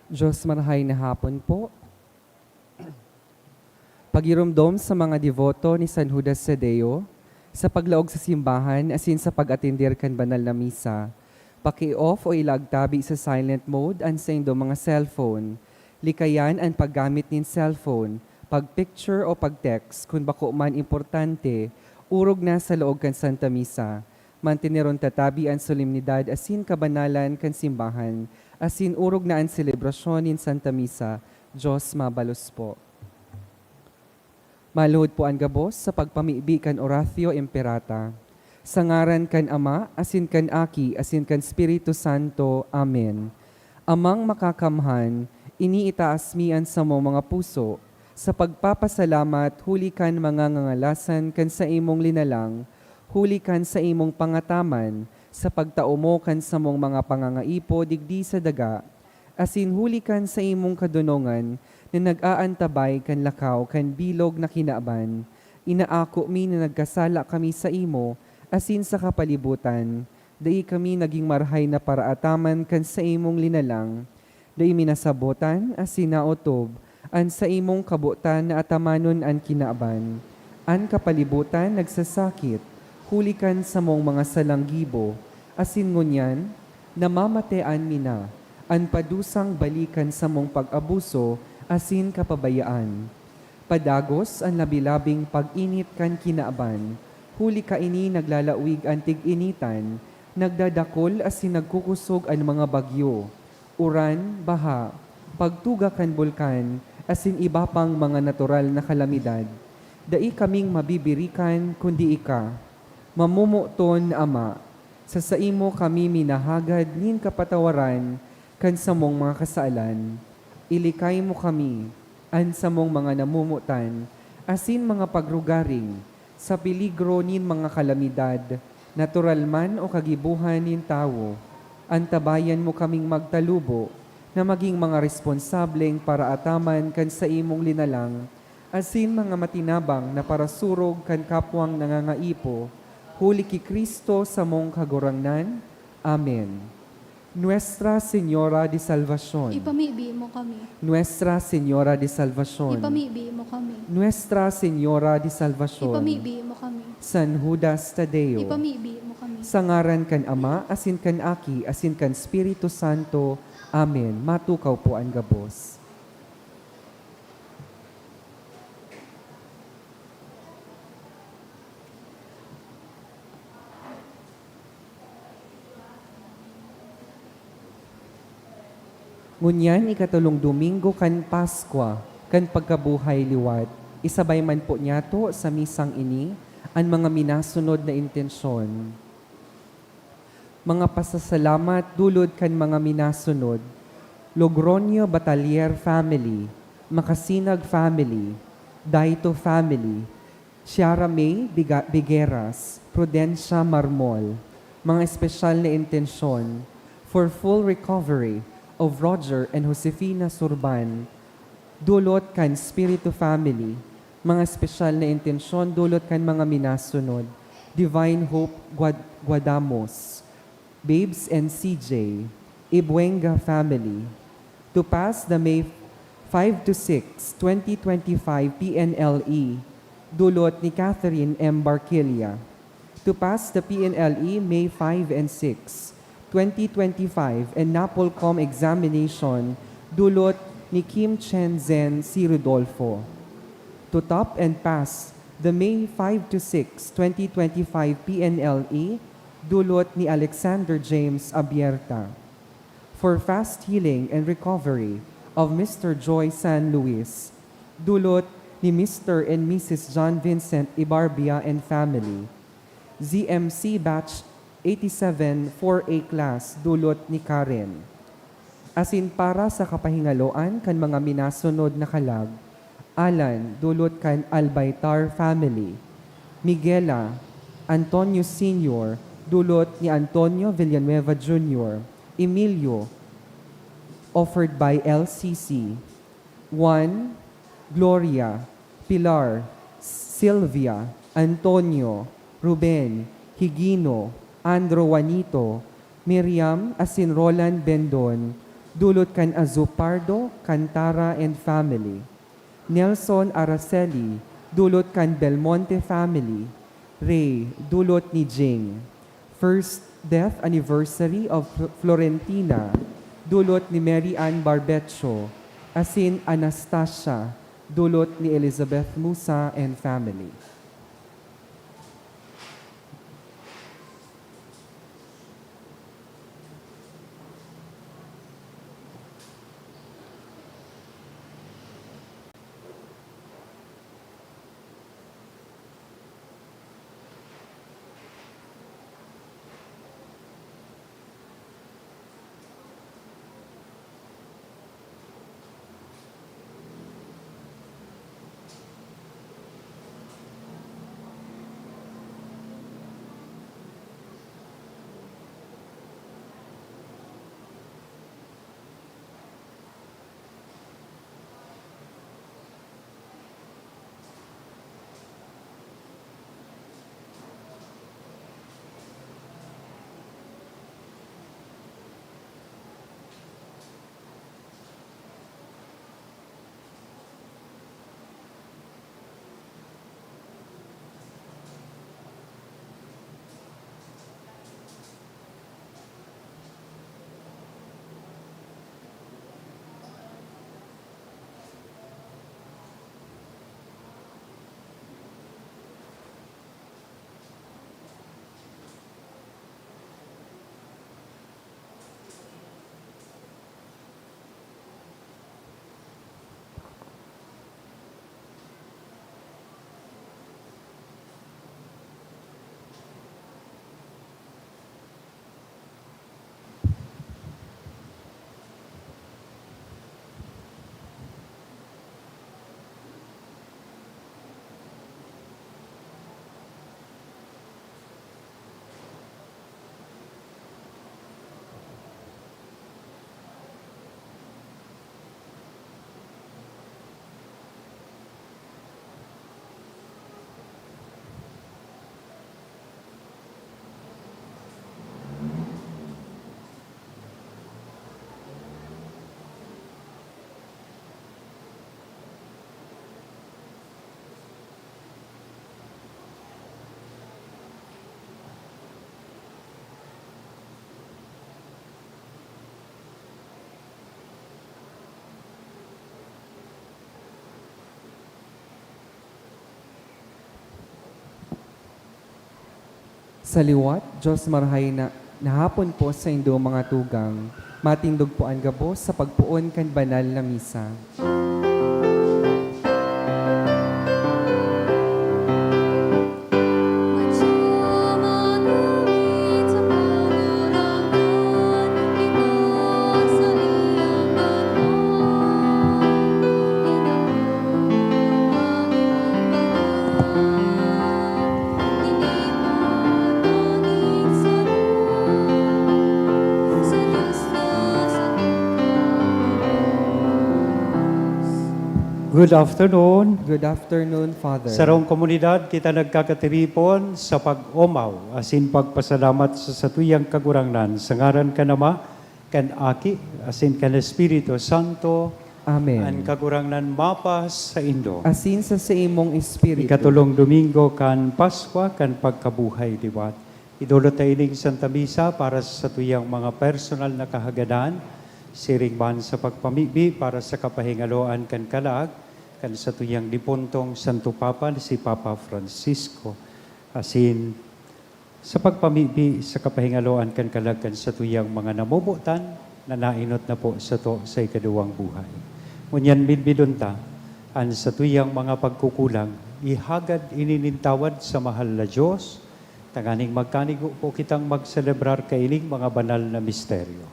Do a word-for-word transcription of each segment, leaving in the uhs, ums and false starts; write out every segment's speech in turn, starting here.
Diyos, marahay na hapon po. Pagiromdom sa mga deboto ni San Judas Tadeo sa paglaog sa simbahan asin sa pag-atender kan banal na misa. Paki-off o ilaag tabi sa silent mode an saindong mga cellphone. Likayan an paggamit nin cellphone, pag-picture o pag-text kun bako man importante, orog na sa laog kan Santa Misa. Manteneron ta tabi an solemnidad asin kabanalan kan simbahan, asin orog na an selebrasyon nin Santa Misa. Diyos mabalos po. Maluhod po an gabos sa pagpamibi kan Oratio Imperata. Sa ngaran kan Ama, asin kan Aki, asin kan Espiritu Santo. Amen. Amang Makakamhan, iniitaas mi an samong mga puso sa pagpapasalamat huli kan mga ngangalasan kan saimong linalang, huli kan saimong pangataman sa pagtao mo kan samong mga pangangaipo digdi sa daga, asin huli kan saimong kadonongan na nag-aantabay kan lakaw kan bilog na kinaban. Inaako mi na nagkasala kami saimo asin sa kapalibutan. Dai kami nagin marahay na paraataman kan saimong linalang. Dai mi nasabotan asin naotob an saimong kabotan na atamanon an kinaban. An kapalibutan nagsasakit huli kan samong mga salang gibo, asin ngunyan namamatean mi na an padusang bali kan samong pag-abuso asin kapabayaan. Padagos an labi-labing pag-init kan kinaban, huli kaini naglalawig an tig-initan, nagdadakol asin nagkukosog an mga bagyo, uran, baha, pagtuga kan bulkan, asin iba pang mga natural na kalamidad. Dai kaming mabibirikan kundi ika. Mamomoton na Ama, sa saimo kami minahagad nin kapatawaran kan samong mga kasalan. Ilikay mo kami, an samong mga namomotan, asin mga pagrugaring, sa peligro nin mga kalamidad, natural man o kagibohan nin tawo. Antabayan mo kaming magtalubo na magin mga responsableng paraataman kan saimong linalang, asin mga matinabang na parasurog kan kapwang nangangaipo, huli ki Cristo samong Kagurangnan. Amen. Nuestra Señora de Salvacion. Ipamibi mo kami. Nuestra Señora de Salvacion. Ipamibi mo kami. Nuestra Señora de Salvacion. Ipamibi mo kami. San Judas Tadeo. Ipamibi mo kami. Sa ngaran kan Ama, asin kan Aki, asin kan Espiritu Santo. Amen. Matukaw po an gabos. Ngunyan, ikatolong Domingo kan Paskwa, kan pagkabuhay liwat, isabay man po niyato sa misang ini an mga minasunod na intensyon. Mga pasasalamat dulot kan mga minasunod: Logroño Batalier family, Macasinag family, Daito family, Chiara May Biga-, Bigueras, Prudencia Marmol. Mga espesyal na intensyon: for full recovery of Roger and Josefina Surban, dulot kan Espiritu family. Mga espesyal na intensyon dulot kan mga minasunod: Divine Hope Guad-, Guadamos, Babes and C J, Ibuenga family. To pass the May five to six, twenty twenty-five P N L E, dulot ni Catherine M Barquilla. To pass the P N L E May five and six, twenty twenty-five and NAPOLCOM examination, dulot ni Kim Chen Zen C Rodolfo. To top and pass the May five to six, twenty twenty-five P N L E, dulot ni Alexander James Abierta. For fast healing and recovery of Mister Joy San Luis, dulot ni Mister and Missus John Vincent Ibarbia and family. Z M C Batch eighty-seven four A class, dulot ni Karen. Asin para sa kapahingaloan kan mga minasunod na kalag, Alan, dulot kan Albaytar family. Miguela, Antonio Senior, dulot ni Antonio Villanueva Junior. Emilio, offered by L C C. Juan, Gloria, Pilar, Sylvia, Antonio, Ruben, Higino, Andro Juanito, Miriam asin Roland Bendon, dulot kan Azupardo, Cantara and family. Nelson Araceli, dulot kan Belmonte family. Ray, dulot ni Jing. First death anniversary of Fl-, Florentina, dulot ni Mary Ann Barbecho, asin Anastasia, dulot ni Elizabeth Musa and family. Sa liwat, Diyos marahay na, na hapon po saindo, mga tugang. Matindog po an gabos sa pagpoon kan banal na misa. Good afternoon. Good afternoon, Father. Sarong komunidad kita nagkakatiripon sa pag-omaw asin pagpasalamat sa satuyang Kagurangnan, sa ngaran kan Ama, kan Aki, asin kan Espiritu Santo. Amen. An Kagurangnan mapasaindo. Asin sa saimong espiritu. Ikatolong Domingo kan Paskwa kan pagkabuhay liwat. Idolot ta ining Santa Misa para sa satuyang mga personal na kahagadan, siring man sa pagpamibi para sa kapahingaloan kan kalag kan satuyang dipuntong Santo Papa, si Papa Francisco, asin sa pagpamibi sa kapahingaloan kan kalag kan satuyang mga namobotan na nainot na po sato sa ikaduwang buhay. Ngunyan midbidon ta an satuyang mga pagkukulang, ihagad ini nin tawad sa mahal na Dios, tanganing magkanigo po kitang magselebrar kaining mga banal na misteryo.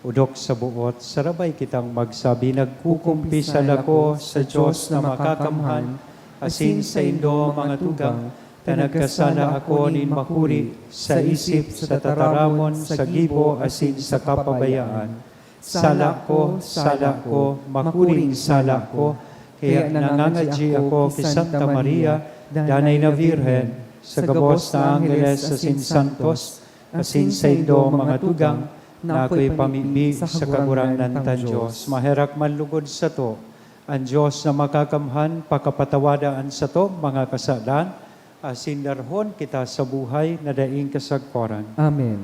Odok sa buot, sarabay kitang magsabi, "Nagkukumpisal ako sa Dios na makakamhan asin saindo, mga tugang, ta nagkasala ako nin makuri sa isip, sa tataramon, sa gibo, asin sa kapabayaan. Sala ko, sala ko, makuring sala ko, kaya nangangadyi ako ki Santa Maria, Danay na Birhen, sa gabos na angheles asin santos, asin saindo, mga tugang, Nakoy pamibi sa Kagurangnan tang Dios. Maherak man lugod sato an Dios na Makakamhan pakapatawada an satong mga kasalan, asin darhon kita sa buhay na daing kasagkoran. Amen.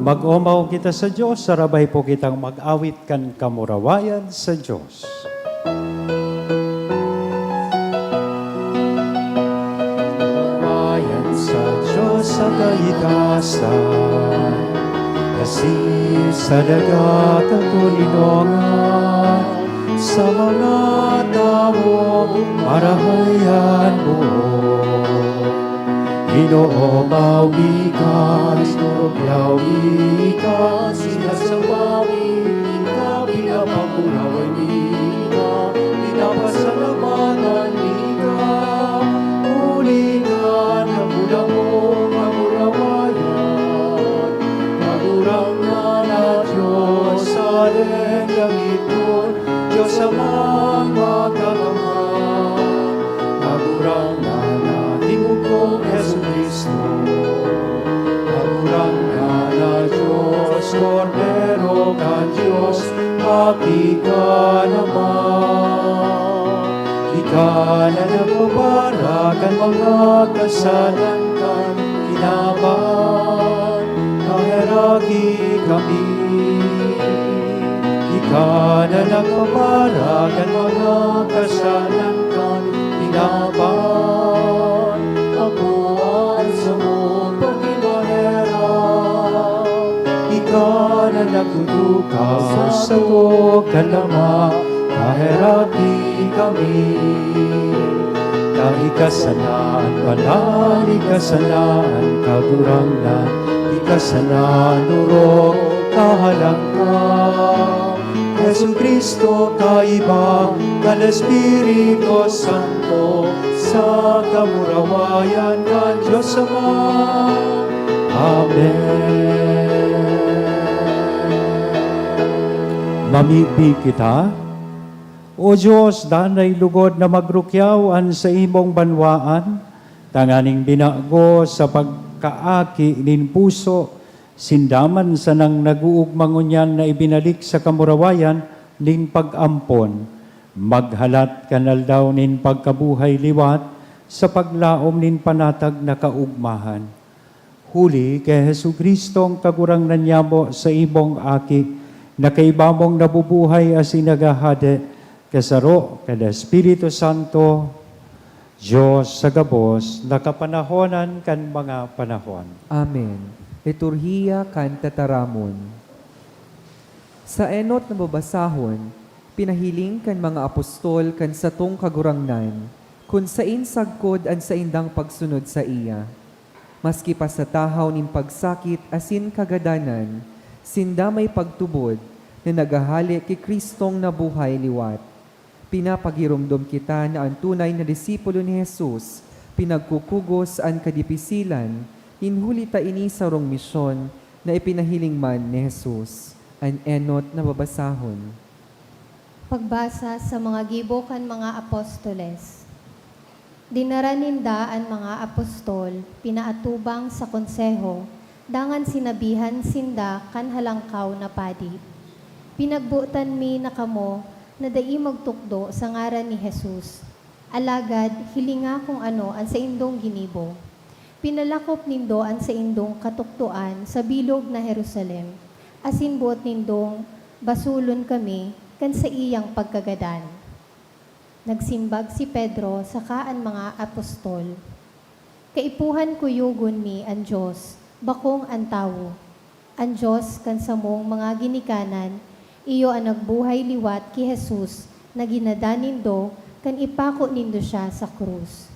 Mag-omaw kita sa Dios, sarabay po kitang mag-awit kan kamurawayan sa Dios. Kamurawayan sa Dios sa kaitaasan, asin sa daga kan toninongan, sa mga tawong marahay an buot. Ginoo, maogi ka, inorog yawi ka, sinasamba mi ika, pinapakurawan mi ika, pinapasalamatan mi ika, huli kan nagulang mong kamurawayan, Kagurangnan na Dios sa daing langiton, Dios Amang Makakamhan, Kagurangnan na tingog kong Jesu-Cristo. Kagurangnan na Dios, Kordero kan Dios, aki ka naman. Ika na nagpapara kan mga kasalan kan kinaban, kaheraki kami. Ika na nagpapara kan mga kasalan kan kinaban, akoa an samong pagkimaherak. Ika na nagtutukaw sa sato kan Ama, kaheraki kami. Ta ika sana an banal, ika sana an kagurangnan, ika sana an orog, kahalang ka. Jesu-Cristo, kaiba kan Espiritu Santo, sa kamurawayan kan Dios Ama. Amen. Mamibi kita. O Dios, danay lugod na magrukyaw an saimong banwaan, tanganing binago sa pagkaaki nin puso, sinda man sanang nag-oogma ngunyan na ibinalik sa kamurawayan nin pag-ampon, maghalat kan aldaw nin pagkabuhay liwat sa paglaom nin panatag na kaogmahan. Huli ki Jesu-Cristong Kagurangnan nyamo, saimong Aki, na kaiba mong nabubuhay asin naghahade, kasaro kan Espiritu Santo, Dios sa gabos na kapanahonan kan mga panahon. Amen. Liturhiya kan Tataramon. Sa enot na babasahon, pinahiling kan mga apostol kan satong Kagurangnan kun saen sagkod an saindang pagsunod saiya. Maski pa sa tahaw nin pagsakit asin kagadanan, sinda may pagtubod na naghahale ki Cristong nabuhay liwat. Pinapagiromdom kita na an tunay na disipulo ni Jesus pinagkukugos an kadipisilan, nin huli ta ini sarong misyon na ipinahiling man ni Jesus. An enot na babasahon. Pagbasa sa mga gibo kan mga apostoles. Dinara ninda an mga apostol, pinaatubang sa konseho, dangan sinabihan sinda kan Halangkaw na Padi, "Pinagbotan mi na kamo na dai magtukdo sa ngaran ni Jesus. Alagad hilinga kun ano an saindong ginibo. Pinalakop nindo an saindong katukdoan sa bilog na Jerusalem, asin boot nindong Basulon kami kan saiyang pagkagadan. Nagsimbag si Pedro saka an mga apostol, "Kaipuhan kuyogon mi an Dios, bakong an tawo. An Dios kan samong mga ginikanan, iyo an nagbuhay liwat ki Jesus na ginadan nindo kan ipako nindo siya sa krus.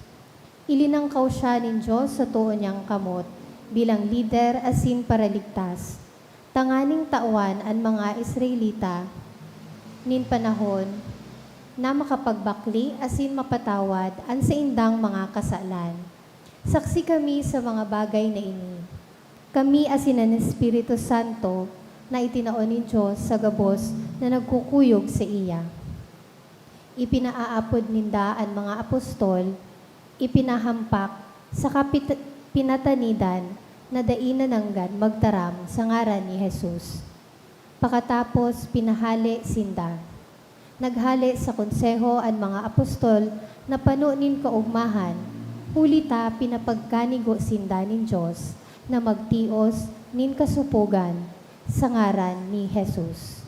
Ilinangkaw siya nin Dios sa too niyang kamot bilang lider asin paraligtas, tanganing tawan an mga Israelita nin panahon na makapagbakle asin mapatawad an saindang mga kasalan. Saksi kami sa mga bagay na ini. Kami asin an Espiritu Santo na itinao nin Dios sa gabos na nagkukuyog saiya." Ipinaaapod ninda an mga apostol, ipinahampak, saka pit-, pinatanidan na dai na nanggad magtaram sa ngaran ni Jesus. Pakatapos, pinahale sinda. Naghale sa konseho an mga apostol na pano nin kaogmahan, huli ta pinapagkanigo sinda nin Dios na magtios nin kasopogan sa ngaran ni Jesus.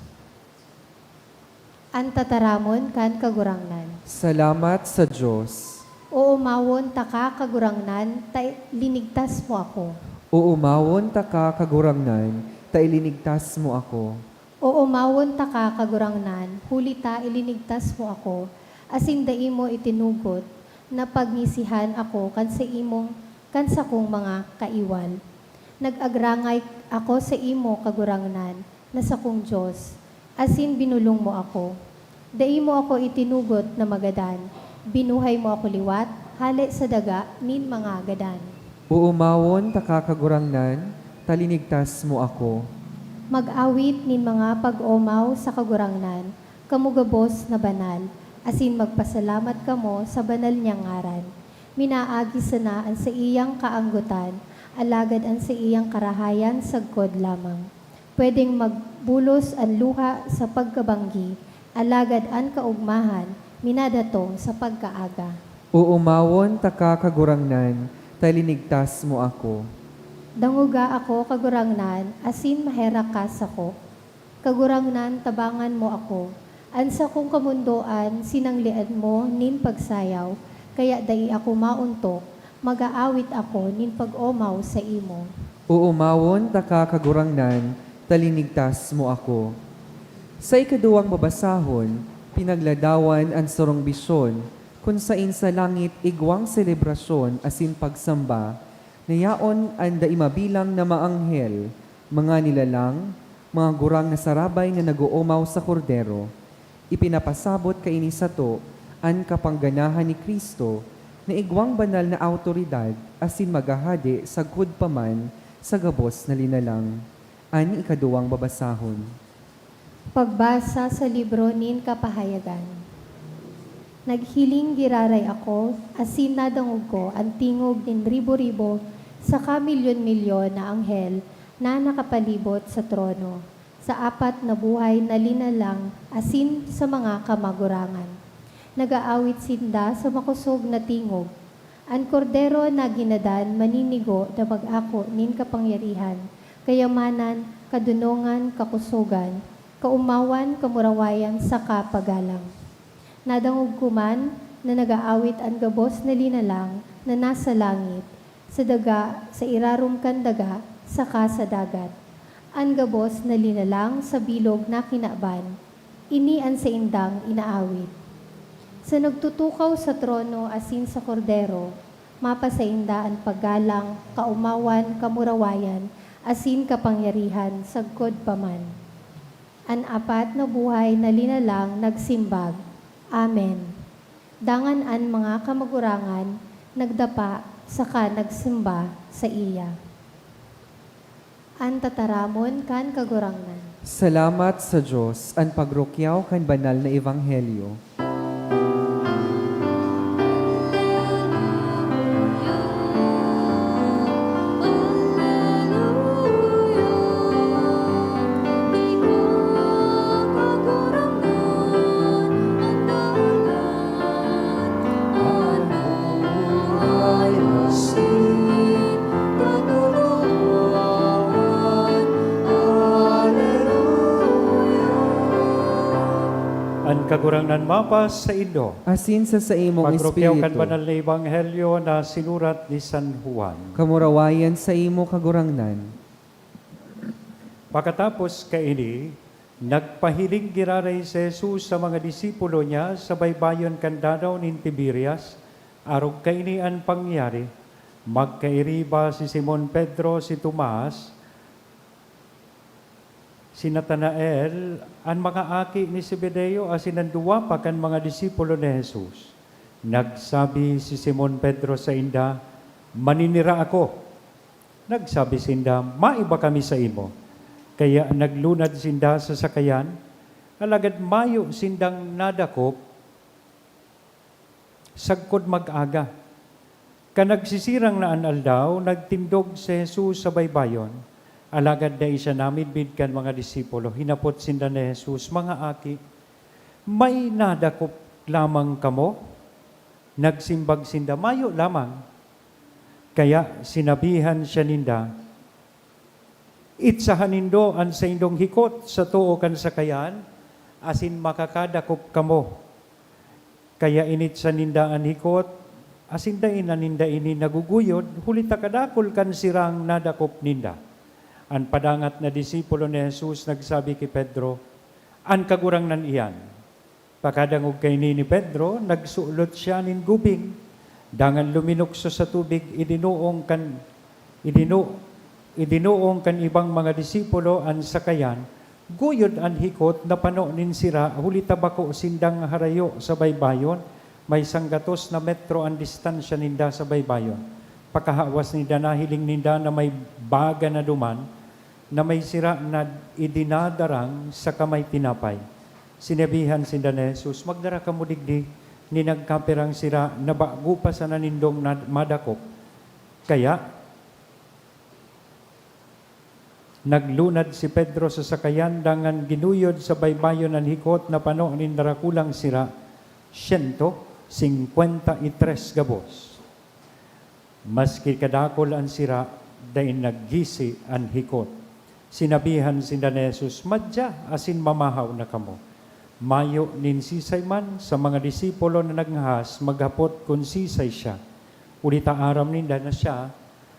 An tataramon kan Kagurangnan. Salamat sa Dios. Oomawon taka, Kagurangnan, ta linigtas mo ako. Oomawon taka, Kagurangnan, ta ilinigtas mo ako. Oomawon taka, Kagurangnan, huli ta ilinigtas mo ako, asin dai mo itinugot na pagngisihan ako kan saimong, kan sakong mga kaiwal. Nag-agrangay ako saimo, Kagurangnan, na sakong Dios, asin binolong mo ako. Dai mo ako itinugot na magadan, binuhay mo ako liwat hale sa daga nin mga gadan. Oomawon taka, Kagurangnan, ta linigtas mo ako. Mag-awit nin mga pag-omaw sa Kagurangnan, kamo gabos na banal, asin magpasalamat kamo sa banal niyang ngaran. Minaagi sana an saiyang kaanggotan, alagad an saiyang karahayan sagkod lamang. Pwedeng magbulos an luha sa pagkabanggi, alagad an kaogmahan minadatong sa pagkaaga. Oomawon taka, Kagurangnan, ta linigtas mo ako. Dangoga ako, Kagurangnan, asin maherak ka sako. Kagurangnan, tabangan mo ako. An sakong kamondoan, sinanglian mo nin pagsayaw, kaya dai ako maontok. Mag-aawit ako nin pag-omaw saimo. Oomawon taka, Kagurangnan, ta linigtas mo ako. Sa ikaduwang babasahon, pinagladawan an sarong bisyon, kun saen sa langit igwang selebrasyon asin pagsamba, na yaon an dai mabilang na mga anghel, mga nilalang, mga gurang na sarabay na nag-oomaw sa Kordero. Ipinapasabot kaini sato an kapangganahan ni Cristo na igwang banal na awtoridad asin maghahade sagkod pa man sa gabos na linalang. An ikaduwang babasahon. Pagbasa sa libro nin Kapahayagan. Naghiling giraray ako, asin nadangog ko an tingog nin ribo-ribo saka milyon-milyon na anghel na nakapalibot sa trono, sa apat na buhay na linalang asin sa mga kamagurangan. Nag-aawit sinda sa makosog na tingog, "An Kordero na ginadan maninigo na mag-ako nin kapangyarihan, kayamanan, kadonongan, kakosogan, kaomawan, kamurawayan, saka paggalang." Nadangog ko man na nag-aawit an gabos na linalang na nasa langit, sa daga, sa irarom kan daga, saka sa dagat. An gabos na linalang sa bilog na kinaban, ini an saindang inaawit. Sa nagtutukaw sa trono asin sa Kordero, mapasainda an paggalang, kaomawan, kamurawayan, asin kapangyarihan sagkod pa man. An apat na buhay na linalang nagsimbag, "Amen." Dangan an mga kamagurangan nagdapa saka nagsimba saiya. An tataramon kan Kagurangnan. Salamat sa Dios. An pagrukyaw kan banal na ebanghelyo. Kagurangnan mapas saindo. Asin sa saimong Pagrukiyaw kan espiritu. Banal na Ebanghelyo na sinurat ni San Juan. Kamurawayan saimo, Kagurangnan. Pakatapos kaini, nagpahiling giraray si Jesus sa mga disipulo niya sa baybayon kan Danaw nin Tiberias. Arog kaini an pangyayari, magkairiba si Simon Pedro, si Tomas, si Natanael, an mga aki ni Zebedeo, asin an duwa pa kan mga disipulo ni Jesus. Nagsabi si Simon Pedro sainda, "Maninira ako." Nagsabi sinda, "Maiba kami saimo." Kaya naglunad sinda sa sakayan, alagad mayo sindang nadakop sagkod mag-aga. Kan nagsisirang na an aldaw, nagtindog si Jesus sa baybayon, alagad dai siya namidbid kan mga disipulo. Hinapot sinda ni Jesus, "Mga aki, may nadakop lamang kamo?" Nagsimbag sinda, "Mayo lamang." Kaya sinabihan siya ninda, "Itsahan nindo an saindong hikot sa too kan sakayan, asin makakadakop kamo." Kaya initsa ninda an hikot, asin dai na ninda ini naguguyod, huli ta kadakul kan sirang nadakop ninda. An padangat na disipulo ni Jesus nagsabi ki Pedro, "An Kagurangnan iyan." Pakadangog kaini ni Pedro, nagsulot siya nin gubing, dangan luminukso sa tubig, idinuong kan, idinu-, idinuong kan ibang mga disipulo an sakayan. Guyod an hikot na pano nin sira, huli ta bako sindang harayo sa baybayon, may sanggatos na metro an distansya ninda sa baybayon. Pakahawas ninda, nahiling ninda na may baga na duman, na may sira na idinadarang saka may tinapay. Sinabihan sinda ni Jesus, "Magdara kamo digdi nin nagkapirang sira na bago pa sana nindong nad-, madakop." Kaya, naglunad si Pedro sa sakayan, dangan ginuyod sa baybayon an hikot na pano nin darakulang sira, siyento singkwenta y tres gabos. Maski kadakul an sira, dai naggisi an hikot. Sinabihan sinda ni Jesus, "Madya asin mamahaw na kamo." Mayo nin sisay man sa mga disipulo na naghahas maghapot kun sisay siya, huli ta aram ninda na siya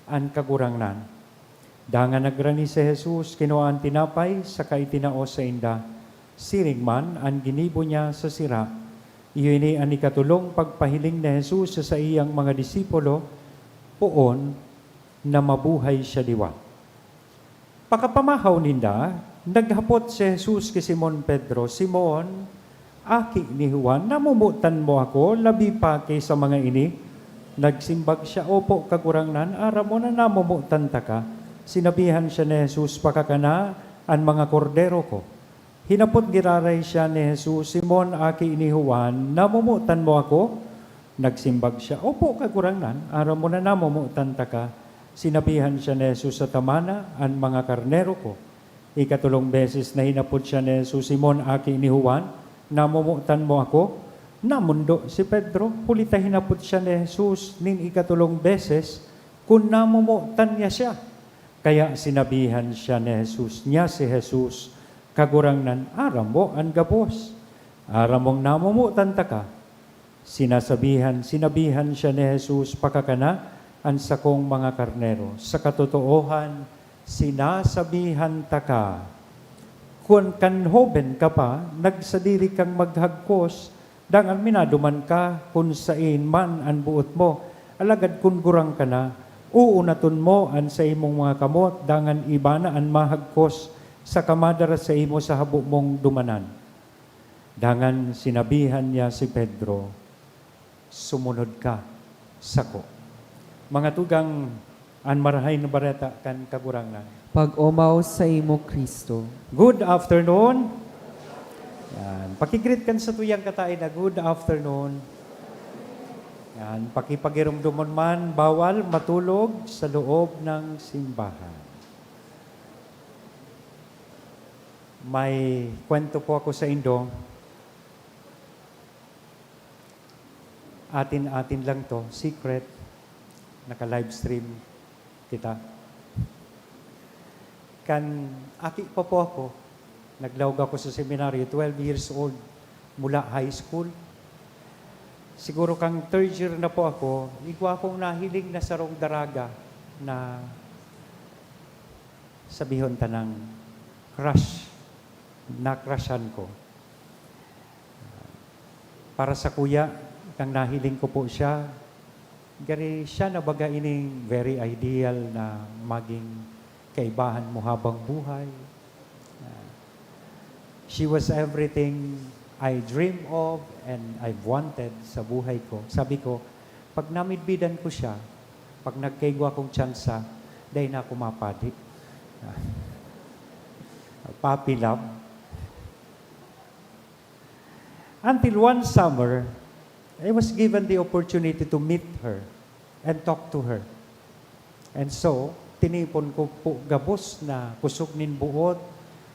an Kagurangnan. Dangan nagrani si Jesus, kinua an tinapay, saka itinao sainda. Siring man an ginibo niya sa sira. Iyo ini an ikatolong pagpahiling ni Jesus sa saiyang mga disipulo, poon na mabuhay siya liwat. Pakapamahaw ninda, naghapot si Jesus ki Simon Pedro, "Simon, aki ni Juan, namomotan mo ako labi pa ki sa mga ini?" Nagsimbag siya, "Opo, Kagurangnan, aram mo na namomotan taka." Sinabihan siya ni Jesus, "Pakakana an mga kordero ko." Hinapot giraray siya ni Jesus, "Simon, aki ni Juan, namomotan mo ako?" Nagsimbag siya, "Opo, Kagurangnan, aram mo na namomotan taka." Sinabihan siya ni Jesus, "Sa tama na an mga karnero ko." Ikatolong beses na hinapot siya ni Jesus, "Simon, aki ni Juan, namomotan mo ako?" Namondo si Pedro, huli ta hinapot siya ni Jesus nin ikatolong beses kun namomotan niya siya. Kaya sinabihan siya ni Jesus, niya si Jesus, "Kagurangnan, aram mo an gabos. Aram mong namomotan taka." Sinasabihan, sinabihan siya ni Jesus, "Pakakana an sakong mga karnero. Sa katotoohan, sinasabihan taka, kun kan hoben ka pa, nagsadiri kang maghagkos, dangan minaduman ka kun saen man an boot mo. Alagad kun gurang ka na, uunaton mo an saimong mga kamot, dangan iba na an mahagkos, saka madara saimo sa habo mong dumanan." Dangan sinabihan niya si Pedro, "Sumunod ka sako." Mga tugang, an Marahay na Bareta kan Kagurangnan. Pag-omaw saimo, Cristo. Good afternoon. Yan. Pakigreet kan satuyang kataed na, "Good afternoon." Yan. Pakipagiromdomon man, bawal matulog sa loob ng simbahan. May kwento po ako sa indo. Atin-atin lang to, secret. Naka-livestream kita. Kan aki pa po ako, naglaog ako sa seminaryo, twelve years old. mula high school. Siguro kan third year na po ako, igwa akong nahiling na sarong daraga na sabihon tanang crush, na-crushan ko. Para sakuya, kan nahiling ko po siya, garo siya na baga ining very ideal na maging kaibahan mo habang buhay. Ah, she was everything I dream of and I've wanted sa buhay ko. Sabi ko, "Pag namidbidan ko siya, pag nagkaigwa akong tsansa, dai na ako mapadi." Ah, puppy love. Until one summer, I was given the opportunity to meet her and talk to her. And so, tinipon ko po gabos na kusog nin buot,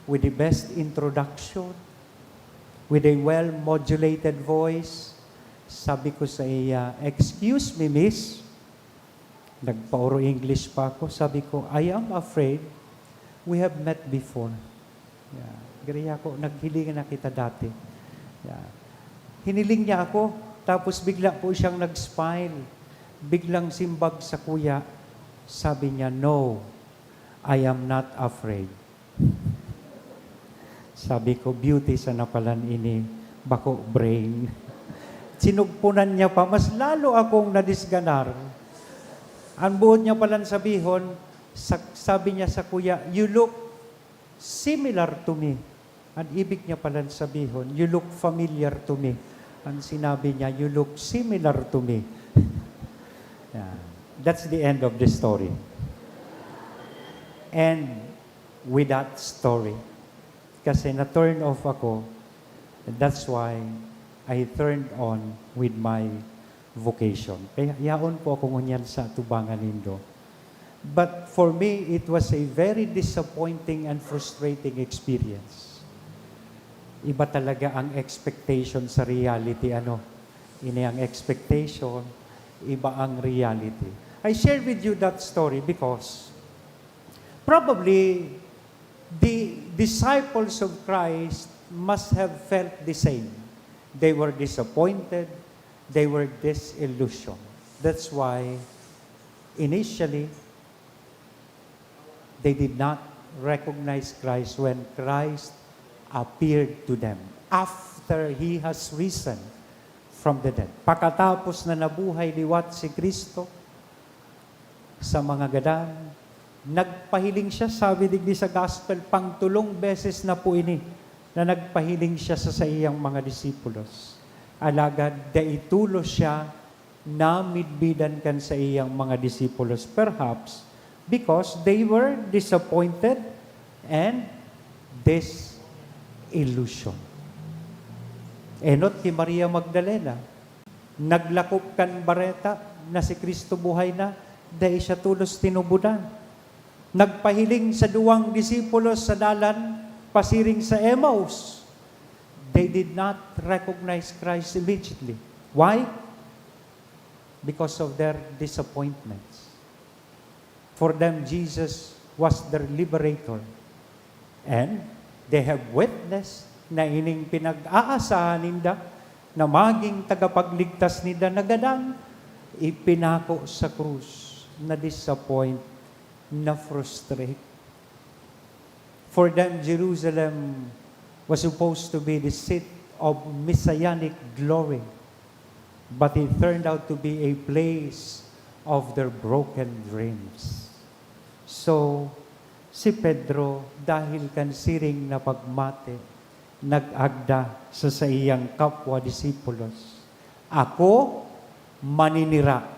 with the best introduction, with a well-modulated voice. Sabi ko sa iya, "Excuse me, miss." Nagpaoro-English pa ako. Sabi ko, "I am afraid we have met before." Yeah. Garo ako, naghilingan na kita dati. Yeah. Hiniling niya ako, tapos bigla po siyang nag-smile. Biglang simbag sakuya. Sabi niya, "No, I am not afraid." Sabi ko, "Beauty sana palan ini, bako brain." Sinugpunan niya pa, mas lalo akong nadisganar. Ang buot niya palan sabihon, sa-, sabi niya sakuya, "You look similar to me." Ang ibig niya palan sabihon, "You look familiar to me." Ang sinabi niya, "You look similar to me." Yeah. That's the end of the story. And with that story, kasi na-turn off ako, that's why I turned on with my vocation. Kaya yaon po ako ngunyan sa atubangan nindo. But for me, it was a very disappointing and frustrating experience. Iba talaga ang expectation sa reality, ano? Ini ang expectation, iba ang reality. I share with you that story because probably the disciples of Christ must have felt the same. They were disappointed, they were disillusioned. That's why initially, they did not recognize Christ when Christ appeared to them after He has risen from the dead. Pakatapos na nabuhay liwat si Kristo sa mga gadan, nagpahiling siya, sabi digdi sa gospel, pangtulong beses na po ini na nagpahiling siya sa saiyang mga disipulos. Alagad dai tolos siya namidbidan kan saiyang mga disipulos, perhaps because they were disappointed and disillusioned. Enot ki Maria Magdalena, naglakop kan bareta na si Cristo buhay na, dai siya tolos tinubodan. Nagpahiling sa duwang disipulos sa dalan pasiring sa Emmaus. They did not recognize Christ immediately. Why? Because of their disappointments. For them, Jesus was their liberator. And they have witnessed na ining pinag-aasahan ninda na maging tagapagligtas ninda na gadan, ipinako sa krus, na-disappoint, na-frustrate. For them, Jerusalem was supposed to be the seat of messianic glory, but it turned out to be a place of their broken dreams. So, si Pedro, dahil kan siring na pagmate, nag-agda sa saiyang kapwa disipulos, "Ako maninira."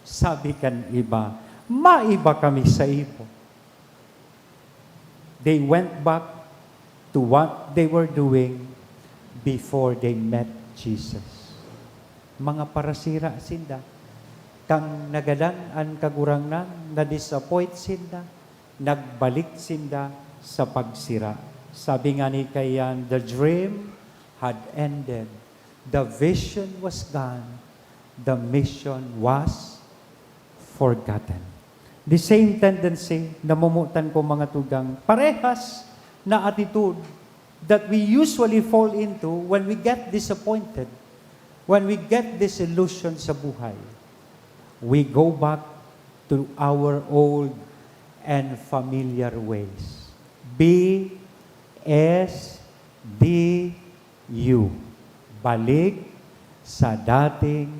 Sabi kan iba, "Maiba kami saibo." They went back to what they were doing before they met Jesus. Mga parasira sinda. Kan nagadan an Kagurangnan, na-disappoint sinda, nagbalik sinda sa pagsira. Sabi nga ni kaiyan, "The dream had ended. The vision was gone. The mission was forgotten." The same tendency, namomotan ko, mga tugang, parehas na attitude that we usually fall into when we get disappointed, when we get disillusioned sa buhay. We go back to our old and familiar ways. B S D U. Balik sa dating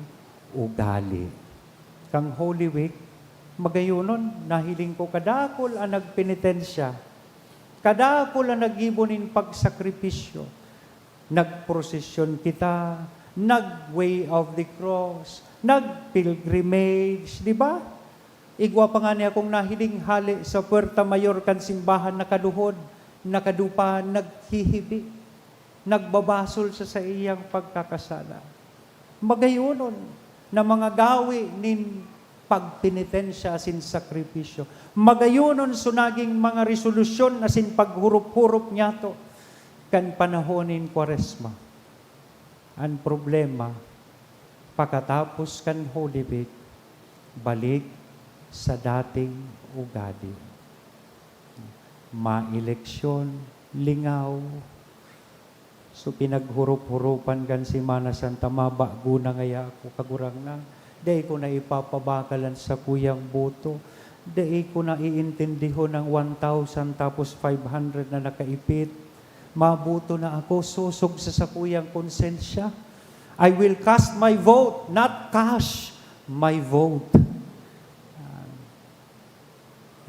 ugali. Kan Holy Week, magayonon, nahiling ko kadakul an nagpenitensya, kadakul an naggibo nin pagsakripisyo. Nagprosesyon kita, nag-Way of the Cross, nag-pilgrimage, di ba? Igwa pa ngani akong nahiling hale sa puwerta mayor kan simbahan, nakaluhod, nakadupa, naghihibi, nagbabasol sa saiyang pagkakasala. Magayonon na mga gawi nin pagpenitensya asin sakripisyo. Magayonon so naging mga resolusyon asin paghurop-hurop niyato kan panahon nin Kwaresma. An problema, pakatapos kan Holy Week, balik sa dating ugali. Maeleksyon, lingaw. So, pinaghurop-huropan kan Semana Santa, mabago na ngaya ako, Kagurangnan. Dai ko na ipapabakal an sakuyang boto. Dai ko na iintindihon ang one thousand tapos five hundred na nakaipit. Maboto na ako sosog sa sakuyang konsensya. I will cast my vote, not cash my vote. Ah,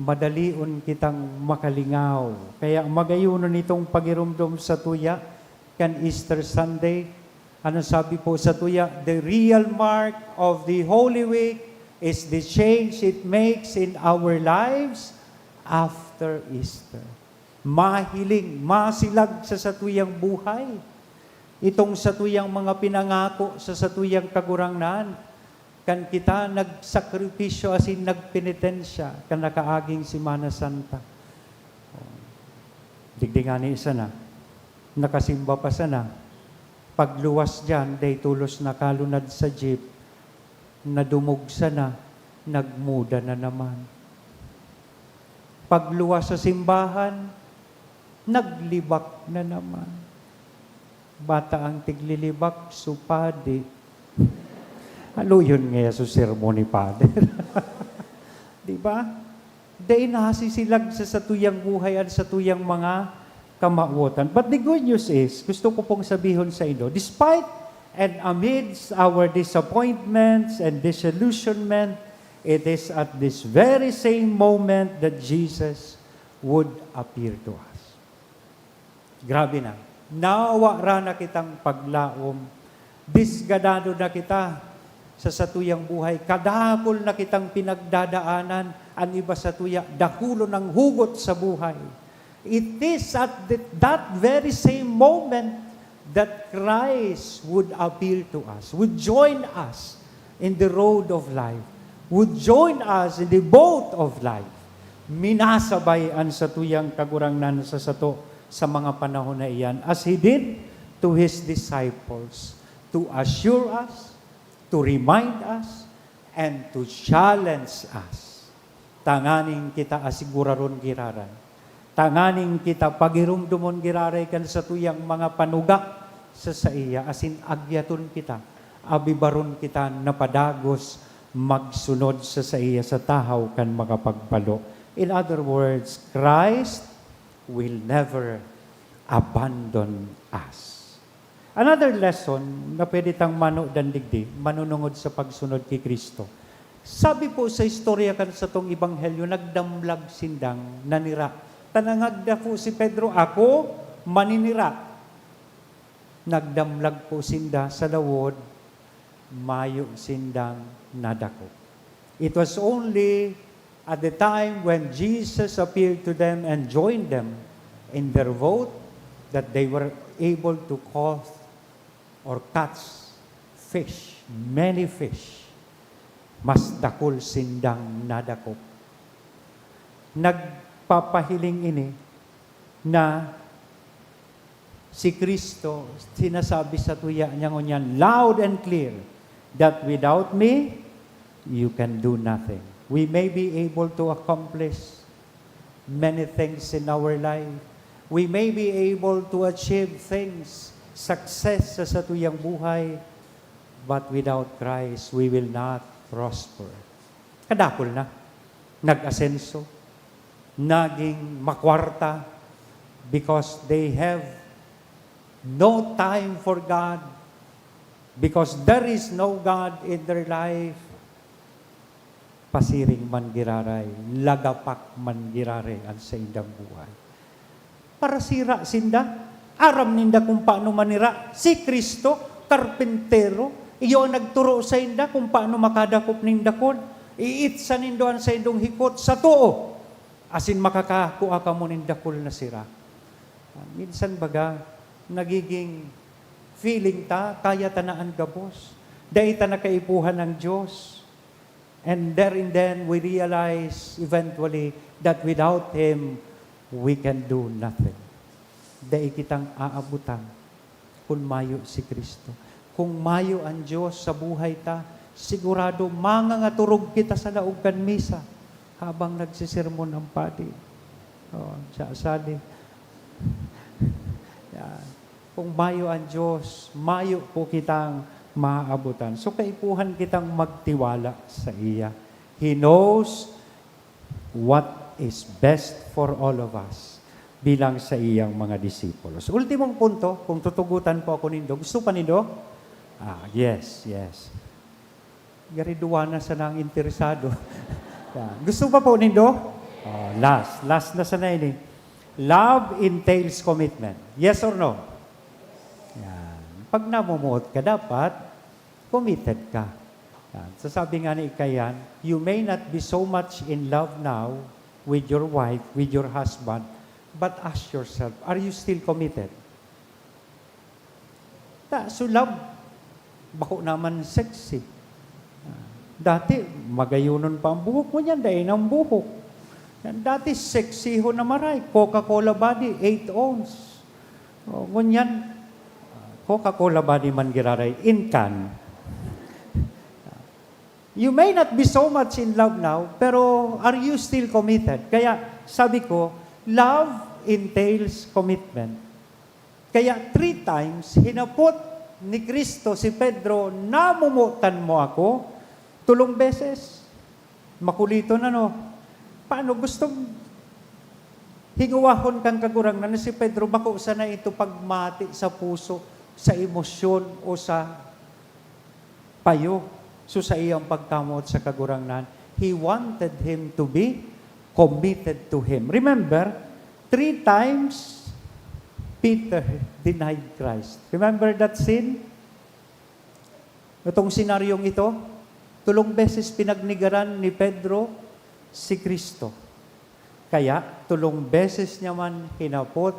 madalion kitang makalingaw. Kaya magayonon itong pagiromdom sa tuya kan Easter Sunday. Ano sabi po sa tuya? The real mark of the Holy Week is the change it makes in our lives after Easter. Mahiling, masilag sa satuyang buhay itong satuyang mga pinangako sa satuyang Kagurangnan, kan kita nagsakripisyo asin nagpenitensya kan nakaaging Semana Santa. Digdi ngani sana, nakasimba pa sana. Pagluwas diyan, dai tolos nakalunad sa jeep, nadumog sana, nagmuda na naman. Pagluwas sa simbahan, naglibak na naman. Bata ang tiglilibak, so padi. Haluyon ngaya so sermon ni Father. Di ba? Dai nasisilag sa satuyang buhay an satuyang mga kamawotan. But the good news is, gusto ko pong sabihon sa inyo, despite and amidst our disappointments and disillusionment, it is at this very same moment that Jesus would appear to us. Grabe na. Nawara na kitang paglaom. Disganado na kita sa satuyang buhay. Kadakul na kitang pinagdadaanan. An iba satuya, dakulon ang hugot sa buhay. It is at th-, that very same moment that Christ would appear to us, would join us in the road of life, would join us in the boat of life. Minasabay an satuyang Kagurangnan sa sato sa mga panahon na iyan, as He did to His disciples, to assure us, to remind us, and to challenge us. Tanganing kita asiguraron giraray. Tanganing kita pagiromdomon giraray kan satuyang mga panuga sa saiya, asin agyaton kita, abibaron kita na padagos magsunod sa saiya sa tahaw kan makapagpalo. In other words, Christ will never abandon us. Another lesson na pwede tang manudan digdi, manunungod sa pagsunod ki Cristo. Sabi po sa istorya kan satong ebanghelyo, nagdamlag sindang nanira. Tanangag na po si Pedro, "Ako, maninira." Nagdamlag po sinda sa lawod, mayo sindang nadakop. It was only at the time when Jesus appeared to them and joined them in their boat that they were able to caught or catch fish, many fish. Mas dakul sindang nadakop. Nagpapahiling ini na si Cristo, sinasabi sa tuya niya ngunyan, loud and clear, that without me, you can do nothing. We may be able to accomplish many things in our life. We may be able to achieve things, success sa satuyang buhay, but without Christ, we will not prosper. Kadakul na, nag-asenso, naging makwarta, because they have no time for God, because there is no God in their life. Pasiring man giraray, lagapak man giraray an saindang buhay. Parasira sinda. Aram ninda kung paano manira. Si Cristo, karpentero, iyo an nagturo sainda kung paano makadakop nin dakul. Iitsa nindo an saindong hikot sa too, asin makakakua kamo nin dakul na sira. Minsan baga, nagiging feeling ta, kaya ta na an gabos. Dai ta na kaipuhan an Dios. And there and then, we realize eventually that without Him, we can do nothing. Dai kitang aabutan kun mayo si Cristo. Kung mayo an Dios sa buhay ta, sigurado mangangaturog kita sa laog kan misa habang nagsisermon ang padi. Oh, siya sali. Yan. Kung mayo an Dios, mayo po kitang maaabutan. So, kaipuhan kitang magtiwala sa iya. He knows what is best for all of us bilang sa iyang mga disipulos. Ultimong punto, kung tutugutan po ako nindo, gusto pa nindo? Ah, yes, yes. Gari duwa na sana ang interesado. Yan. Gusto pa po nindo? Oh, last. Last na sana ini. Love entails commitment. Yes or no? Yan. Pag namumuot ka, dapat committed ka. Yan. Sasabi nga ni Ikayan, "You may not be so much in love now with your wife, with your husband, but ask yourself, are you still committed?" Ta, so love, bako naman sexy. Dati, magayonon pa ang buhok, ngunyan, dai nang buhok. Yan, dati, sexyhon na maray, Coca-Cola body, eight ounce. O, ngunyan, Coca-Cola body man giraray, in can. You may not be so much in love now, pero are you still committed? Kaya, sabi ko, love entails commitment. Kaya three times, hinapot ni Cristo si Pedro, "Namomotan mo ako?" Tolong beses. Makuliton, ano? Paano? Gustong hingowahon kan Kagurangnan na si Pedro bako sana ito pagmati sa puso, sa emosyon, o sa payo. So, sa iyang pagkamoot sa Kagurangnan, he wanted him to be committed to him. Remember, three times Peter denied Christ. Remember that scene? Itong senaryong ito, tolong beses pinagnegaran ni Pedro si Cristo. Kaya, tolong beses niya man hinapot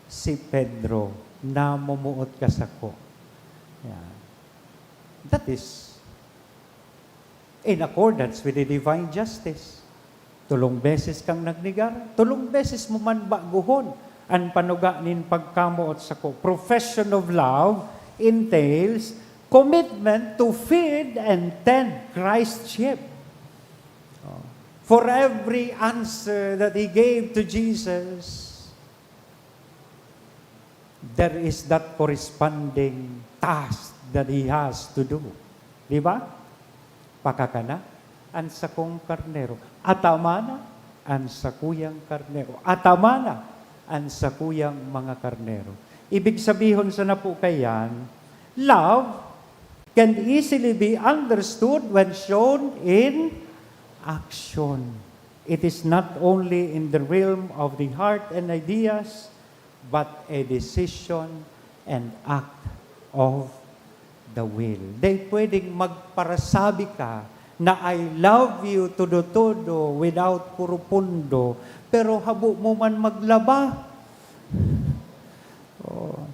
si Pedro, "Namomoot ka sako?" Yan. That is in accordance with the divine justice. Tolong beses kang nagnegar, tolong beses mo man baguhon an panuga nin pagkamoot sako. Profession of love entails commitment to feed and tend Christ's sheep. Oh. For every answer that he gave to Jesus, there is that corresponding task that he has to do. Di ba? Pakakana an sakong karnero. Atamana an sakuyang karnero. Atamana an sakuyang mga karnero. Ibig sabihon sana po kaiyan, love can easily be understood when shown in action. It is not only in the realm of the heart and ideas, but a decision and act of the will. Dai pwedeng magparasabi ka na, "I love you," todo-todo, without purupundo, pero habo mo man maglaba. Oh.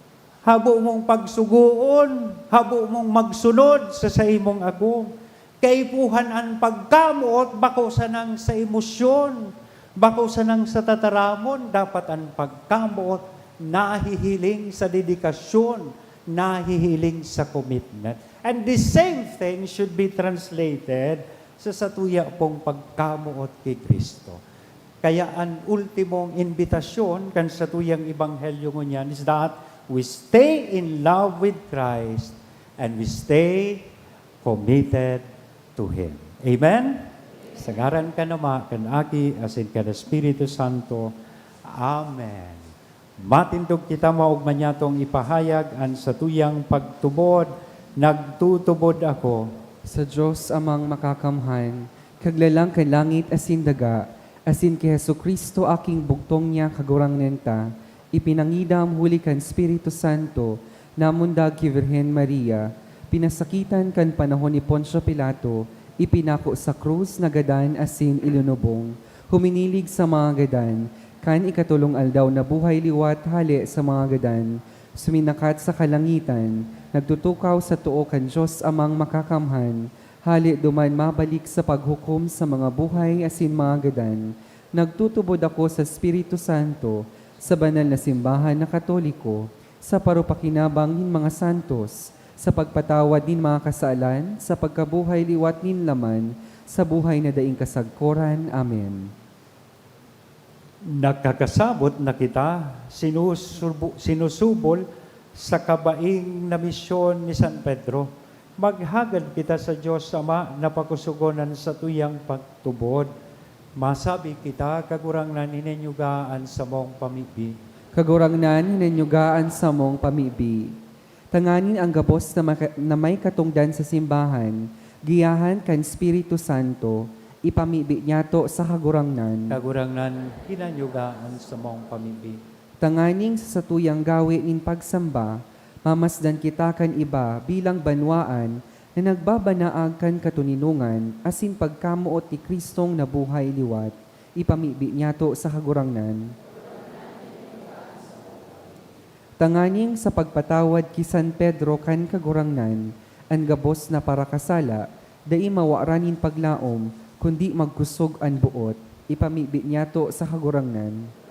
Habo mong pagsugoon, habo mong magsunod sa saimong agom. Kaipuhan an pagkamoot bako sanang sa emosyon, bako sanang sa tataramon. Dapat an pagkamoot nahihiling sa dedikasyon, nahihiling sa commitment. And the same thing should be translated sa satuya pong pagkamoot ki Cristo. Kaya an ultimong imbitasyon kan satuyang ebanghelyo ngunyan is that we stay in love with Christ and we stay committed to Him. Amen? Sa ngaran kan Ama, kan Aki, asin kan Espiritu Santo. Amen. Matindog kita, maogma niyatong ipahayag an satuyang pagtubod. Nagtutubod ako sa Dios Amang Makakamhan, Kaglalang kan langit asin daga, asin ki Jesu-Cristo, aking bugtong niya, Kagurangnan ta, ipinangidam huli kan Espiritu Santo, namundag ki Birhen Maria, pinasakitan kan panahon ni Poncio Pilato, ipinako sa krus, nagadan asin ilinubong. Huminilig sa mga gadan, kan ikatolong aldaw nabuhay liwat hale sa mga gadan, suminakat sa kalangitan, nagtutukaw sa too kan Dios Amang Makakamhan, hale duman mabalik sa paghukom sa mga buhay asin mga gadan, nagtutubod ako sa Espiritu Santo, sa banal na simbahan na Katoliko, sa parupakinabang nin mga santos, sa pagpatawad nin mga kasalan, sa pagkabuhay liwat nin laman, sa buhay na daing kasagkoran. Amen. Nakakasabot na kita, sinusubo-, sinusubol sa kabaing na misyon ni San Pedro. Maghagad kita sa Dios Ama na pakosogon an satuyang pagtubod. Masabi kita, Kagurangnan, hinanyuga an samong pamibi. Kagurangnan, hinanyuga an samong pamibi. Tanganing an gabos na maka-, na may katongdan sa simbahan, giyahan kan Espiritu Santo, ipamibi niyato sa Kagurangnan. Kagurangnan, hinanyuga an samong pamibi. Tanganing sa satuyang gawe nin pagsamba, mamasdan kita kan iba bilang banwaan na nagbabanaag kan katoninongan asin pagkamoot ni Cristong nabuhay liwat, ipamibi niyato sa Kagurangnan. Tanganing sa pagpatawad ki San Pedro kan Kagurangnan, an gabos na parakasala, dai mawaran nin paglaom, kundi magkusog an boot, ipamibi niyato sa Kagurangnan.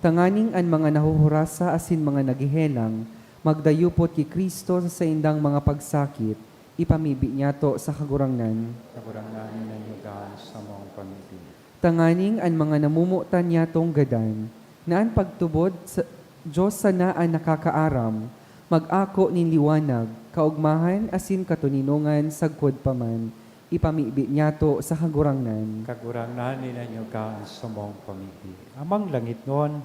Tanganing an mga nahuhurasa asin mga naghehelang magdayupot ki Cristo sa saindang mga pagsakit, ipamibi niyato sa Kagurangnan. Kagurangnan, hinanyuga an samong pamibi. Tanganing an mga namomotan niyatong gadan, na an pagtubod sa Dios sana an nakakaaram, mag-ako nin liwanag, kaogmahan asin katoninongan sagkod pa man, ipamibi niyato sa Kagurangnan. Kagurangnan, hinanyuga an samong pamibi. Amang langitnon,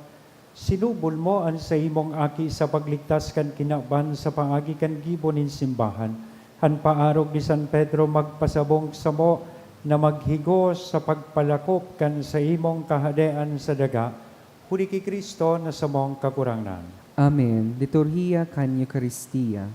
sinubol mo an saimong Aki sa pagligtas kan kinaban sa paagi kan gibo nin simbahan. An paarog ni San Pedro magpasabong samo na maghigos sa pagpalakop kan saimong Kahadean sa daga, huli ki Cristo na samong Kagurangnan. Amen. Liturhiya kan Eukaristia.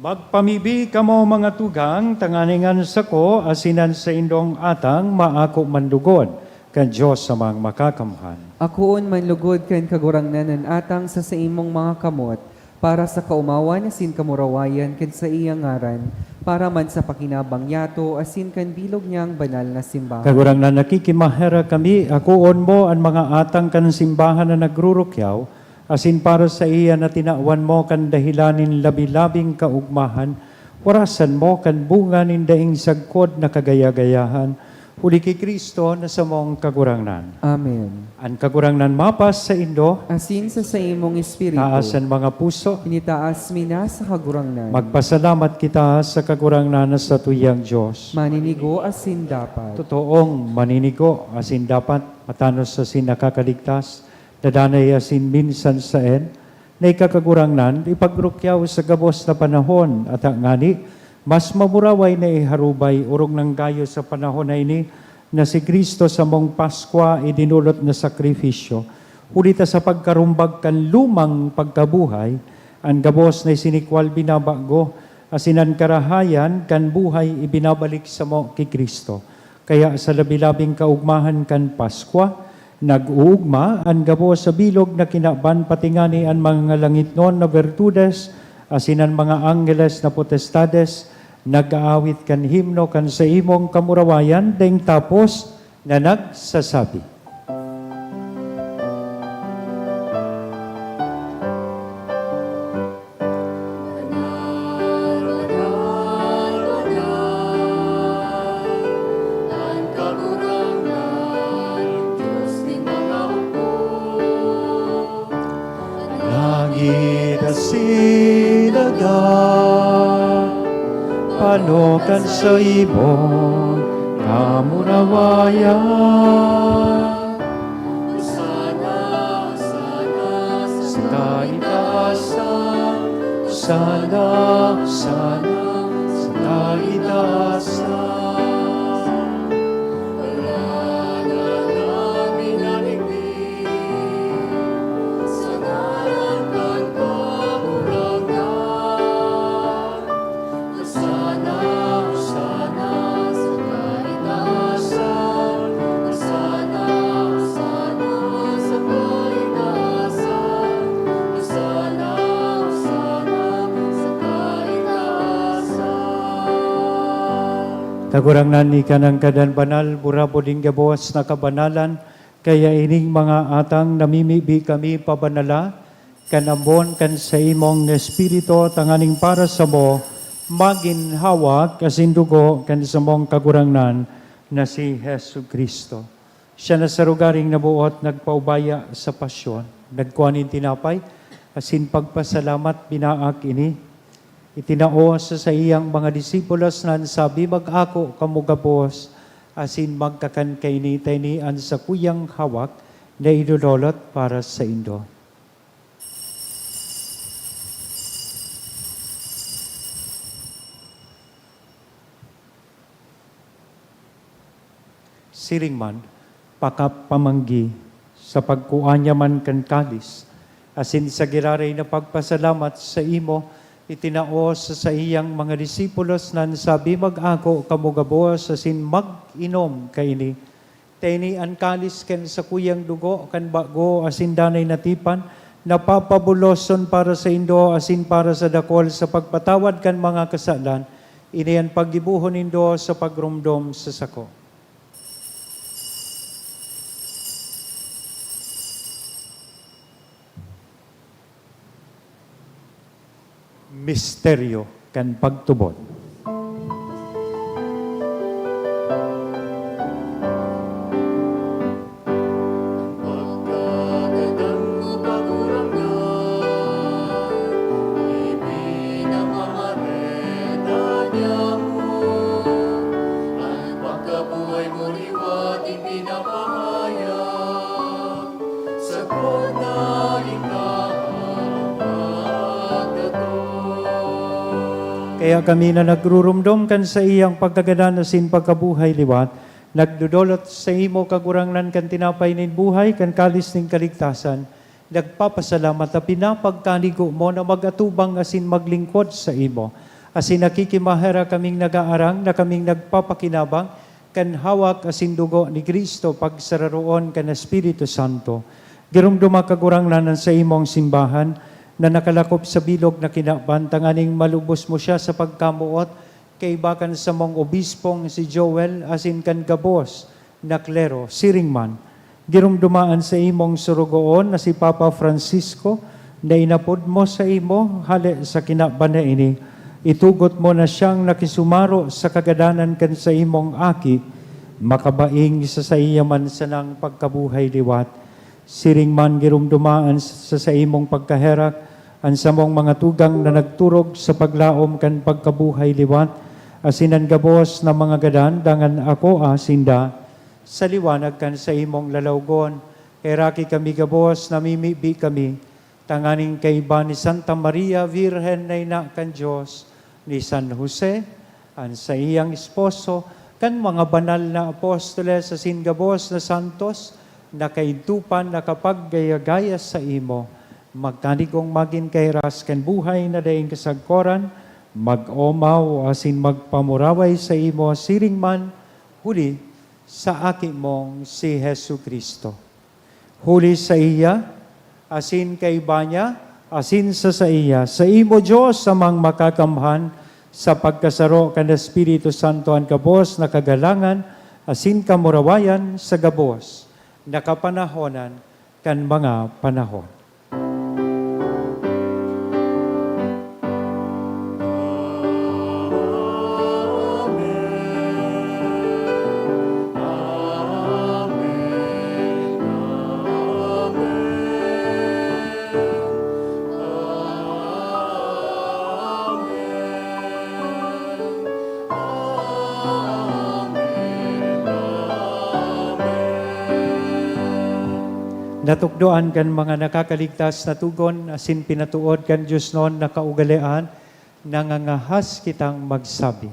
Magpamibi kamo, mga tugang, tanganing an sako asin an saindong atang maako man lugod kan Dios Amang Makakamhan. Akoon man lugod kan Kagurangnan an atang sa saimong mga kamot, para sa kaomawan asin kamurawayan kan saiyang ngaran, Para man sa pakinabang niyato asin kan bilog niyang banal na simbahan. Kagurangnan, nakikimaherak kami, akoon mo an mga atang kan simbahan na nagrurukyaw, asin para sa iya na tinawan mo kan dahelan nin labi-labing kaogmahan, warasan mo kan bunga nin daing sagkod na kagaya-gayahan, huli ki Cristo na samong Kagurangnan. Amen. An Kagurangnan mapasaindo. Asin sa saimong espiritu. Taas an mga puso. Initaas mi na sa Kagurangnan. Magpasalamat kita sa Kagurangnan na satuyang Dios. Maninigo asin dapat. Totoong maninigo asin dapat, matanos asin nakakaligtas, dadanay asin minsan saen, na ika, Kagurangnan, ipagrukyaw sa gabos na panahon, at ngani, mas mamuraway na iharubay, orog nang gayo sa panahon na ini, na si Cristo samong Paskwa idinolot na sakrifisyo, huli ta sa pagkarumbag kan lumang pagkabuhay, an gabos na isinikwal binabago, asin an karahayan kan buhay ibinabalik samo ki Cristo. Kaya sa labi-labing kaogmahan kan Paskwa, nag-oogma an gabos sa bilog na kinaban, pati ngani an mga langitnon na bertudes asin an mga angheles na potestades nag-aawit kan himno kan saimong kamurawayan, daing tapos na nagsasabi. Langit asin daga, pano kan saimong kamurawayan. Hosana, Hosana sa kaitaasan, Hosana, Hosana sa kaitaasan. Alagad namin an igdi sa ngaran kan Kagurangnan. Hosana, Hosana sa kaitaasan. Hosana, Hosana sa kaitaasan. Hosana, Hosana sa kaitaasan. Kagurangnan, ika nanggadan banal, burabod nin gabos na kabanalan, kaya ining mga atang namimibi kami pabanala, kan ambon kan saimong Espiritu, tanganing para samo magin hawak asin dugo kan samong Kagurangnan na si Jesu-Cristo. Siya na sa rogaring naboot nagpaubaya sa pasyon, nagkua nin tinapay, asin pagpasalamat, binaak ini, itinao sa saiyang mga disipulos na an sabi, "Mag-ako kamo gabos, asin magkakan kaini, ta ini an sakuyang hawak na idodolot para saindo." Siring man, pakapamanggi, sa pagkua niya man kan kalis, asin sa giraray na pagpasalamat saimo, itinao sa saiyang mga disipulos na an sabi, "Mag-ako kamo gabos asin mag-inom kaini. Ta ini an kalis kan sakuyang dugo kan bago asin danay na tipan, na papabuloson para saindo asin para sa dakul sa pagpatawad kan mga kasalan. Ini an paggibohon nindo sa pagromdom sa sako." Misteryo kan pagtubod. Kaya kami na nagruromdom kan saiyang pagkagadan asin pagkabuhay liwat, nagdodolot saimo, Kagurangnan, kan tinapay nin buhay, kan kalis nin kaligtasan, nagpapasalamat ta pinapagkanigo mo na mag-atubang asin maglingkod saimo. Asin nakikimaherak kaming nagaarang na kaming nagpapakinabang kan hawak asin dugo ni Cristo pagsararoon kan Espiritu Santo. Giromdoma, Kagurangnan, an saimong simbahan na nakalakop sa bilog na kinaban, tanganing malubos mo siya sa pagkamoot Kaiba kan samong obispong si Joel asin kan gabos na klero, siring man, giromdoma an saimong sorogoon na si Papa Francisco na inapod mo saimo hale sa kinaban na ini. Itugot mo na siyang nakisumaro sa kagadanan kan saimong Aki, makabaing sa saiya man sanang pagkabuhay liwat. Siring man giromdoma an sa saimong pagkaherak an samong mga tugang na nagturog sa paglaom kan pagkabuhay liwat, asin an gabos na mga gadan dangan akoa sinda sa liwanag kan saimong lalawgon. Heraki kami gabos, namimibi kami tanganing kaiba ni Santa Maria Virgen na ina kan Dios, ni San Jose, an saiyang esposo, kan mga banal na apostoles asin gabos na santos na kaidto pa nakapaggaya-gaya saimo, magkanigong magin kahiras kan buhay na daing kasagkoran, mag-omaw asin magpamuraway saimo siring man huli sa Aki mong si Jesu-Cristo. Huli saiya, asin kaiba niya, asin sa saiya, saimo, Dios Amang Makakamhan, sa pagkasaro kan Espiritu Santo, an gabos na kagalangan asin kamurawayan sa gabos na kapanahonan kan mga panahon. Natukdoan kan mga nakakaligtas na togon asin pinatood kan diosnon na kaugalean, nangangahas kitang magsabi.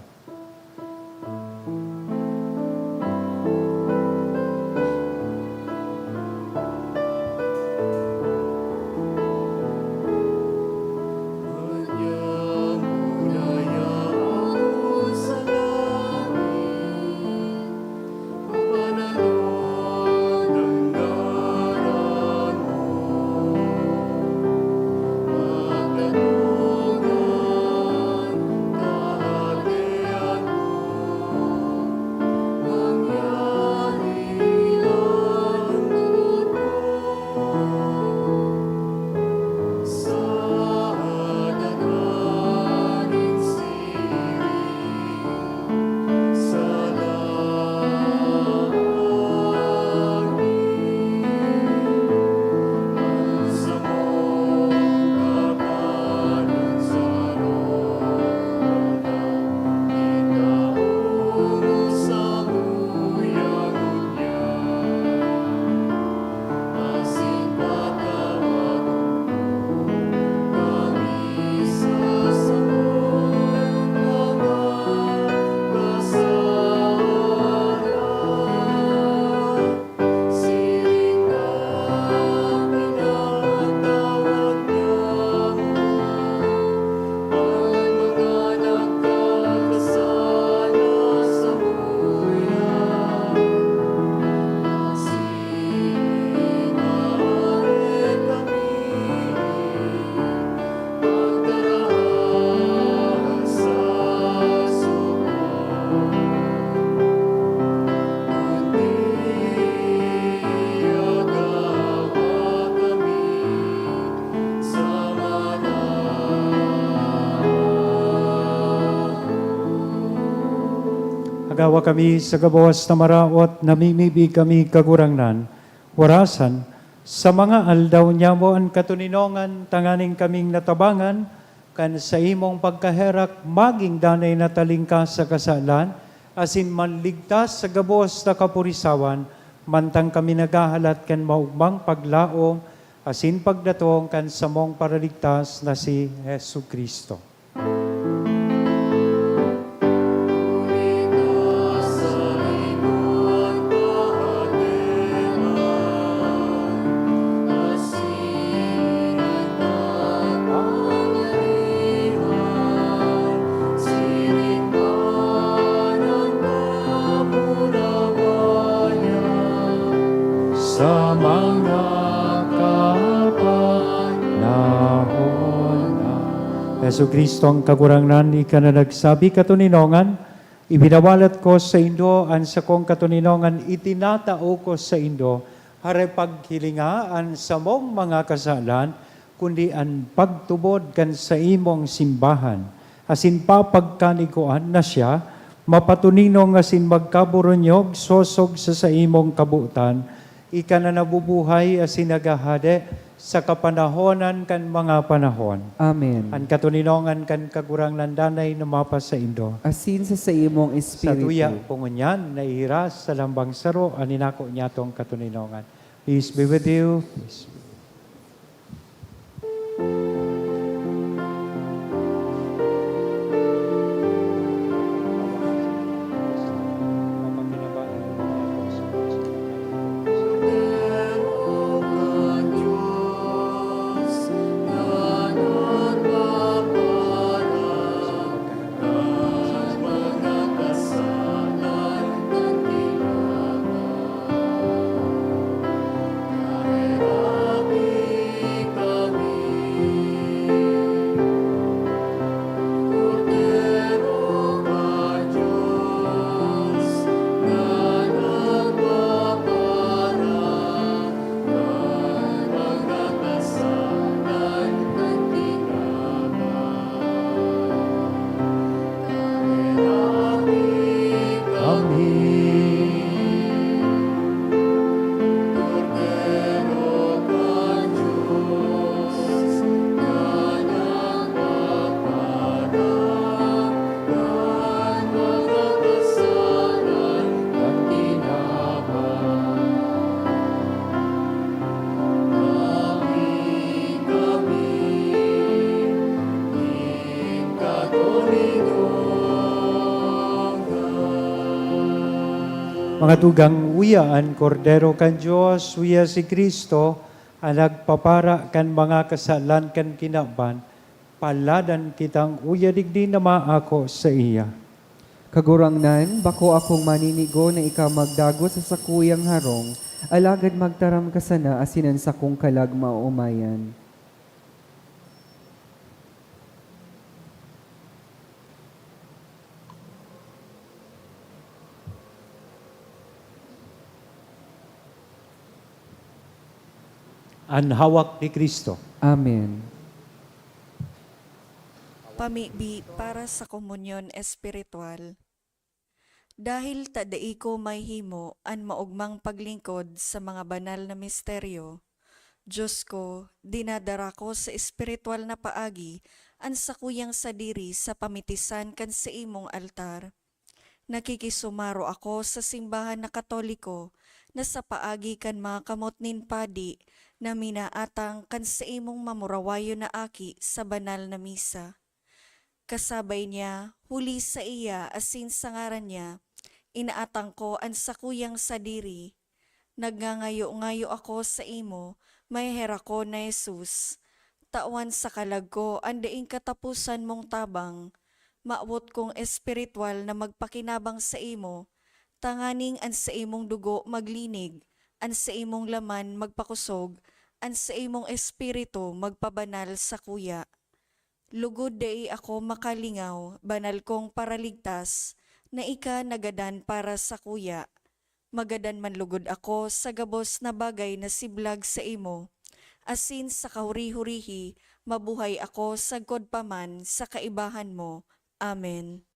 Agawa kami sa gabos na maraot, namimibi kami, Kagurangnan, warasan, sa mga aldaw niamo an katoninongan tanganing kaming natabangan kan saimong pagkaherak, maging danay na talingkas sa kasalan, asin manligtas sa gabos na kapurisawan, mantang kami naghahalat kan maogmang paglaom asin pagdatong kan samong Paraligtas na si Jesu-Cristo. Sa mga kapanahon na. Jesu-Cristo ang Kagurangnan, ika na nagsabi, "Katoninongan, ibinawalat ko saindo an sakong katoninongan, itinatao ko saindo, hare paghilinga an samong mga kasalan, kundi an pagtubod kan saimong simbahan, asin papagkaniguan na siya, mapatoninong asin magkaburunyog sosog sa saimong kabotan, ika na nabubuhay asin naghahade sa kapanahonan kan mga panahon." Amen. An katoninongan kan Kagurangnan danay na mapasaindo. Asin sa saimong Sa espiritu. Tuya po ngunyan, naihiras sa lambang saro an inako niyatong katoninongan. Peace be with you. Peace be with you. Mga tugang, uya an Kordero kan Dios, uya si Cristo, an nagpapara kan mga kasalan kan kinaban. Paladan kitang uya digdi na maako saiya. Kagurangnan, bako akong maninigo na ika magdagos sa sakuyang harong, alagad magtaram ka sana asin an sakong kalag maoomayan. An hawak ni Cristo. Amen. Pamibi para sa komunyon espiritual. Dahil ta dai ko mahihimo an maogmang paglingkod sa mga banal na misteryo, Diyos ko, dinadara ko sa espiritual na paagi an sakuyang sadiri sa pamitisan kan saimong altar. Nakikisumaro ako sa simbahan na Katoliko na sa paagi kan mga kamot nin padi na minaatang kan saimong mamurawayon na aki sa banal na misa. Kasabay niya, huli saiya asin sa ngaran niya, inaatang ko an sakuyang sadiri. Nagngangayo-ngayo ako saimo, maheherak ko na Jesus. Tawan sa kalag ko an daing kataposan mong tabang. Mawot kong espiritual na magpakinabang saimo, tanganing an saimong dugo maglinig, an saimong laman magpakosog, an saimong espiritu magpabanal sakuya. Lugod dai ako makalingaw, banal kong Paraligtas, na ika nagadan para sakuya. Magadan man lugod ako sa gabos na bagay na siblag saimo, asin sa kahuri-hurihi, mabuhay ako sagkod pa man sa kaibahan mo. Amen.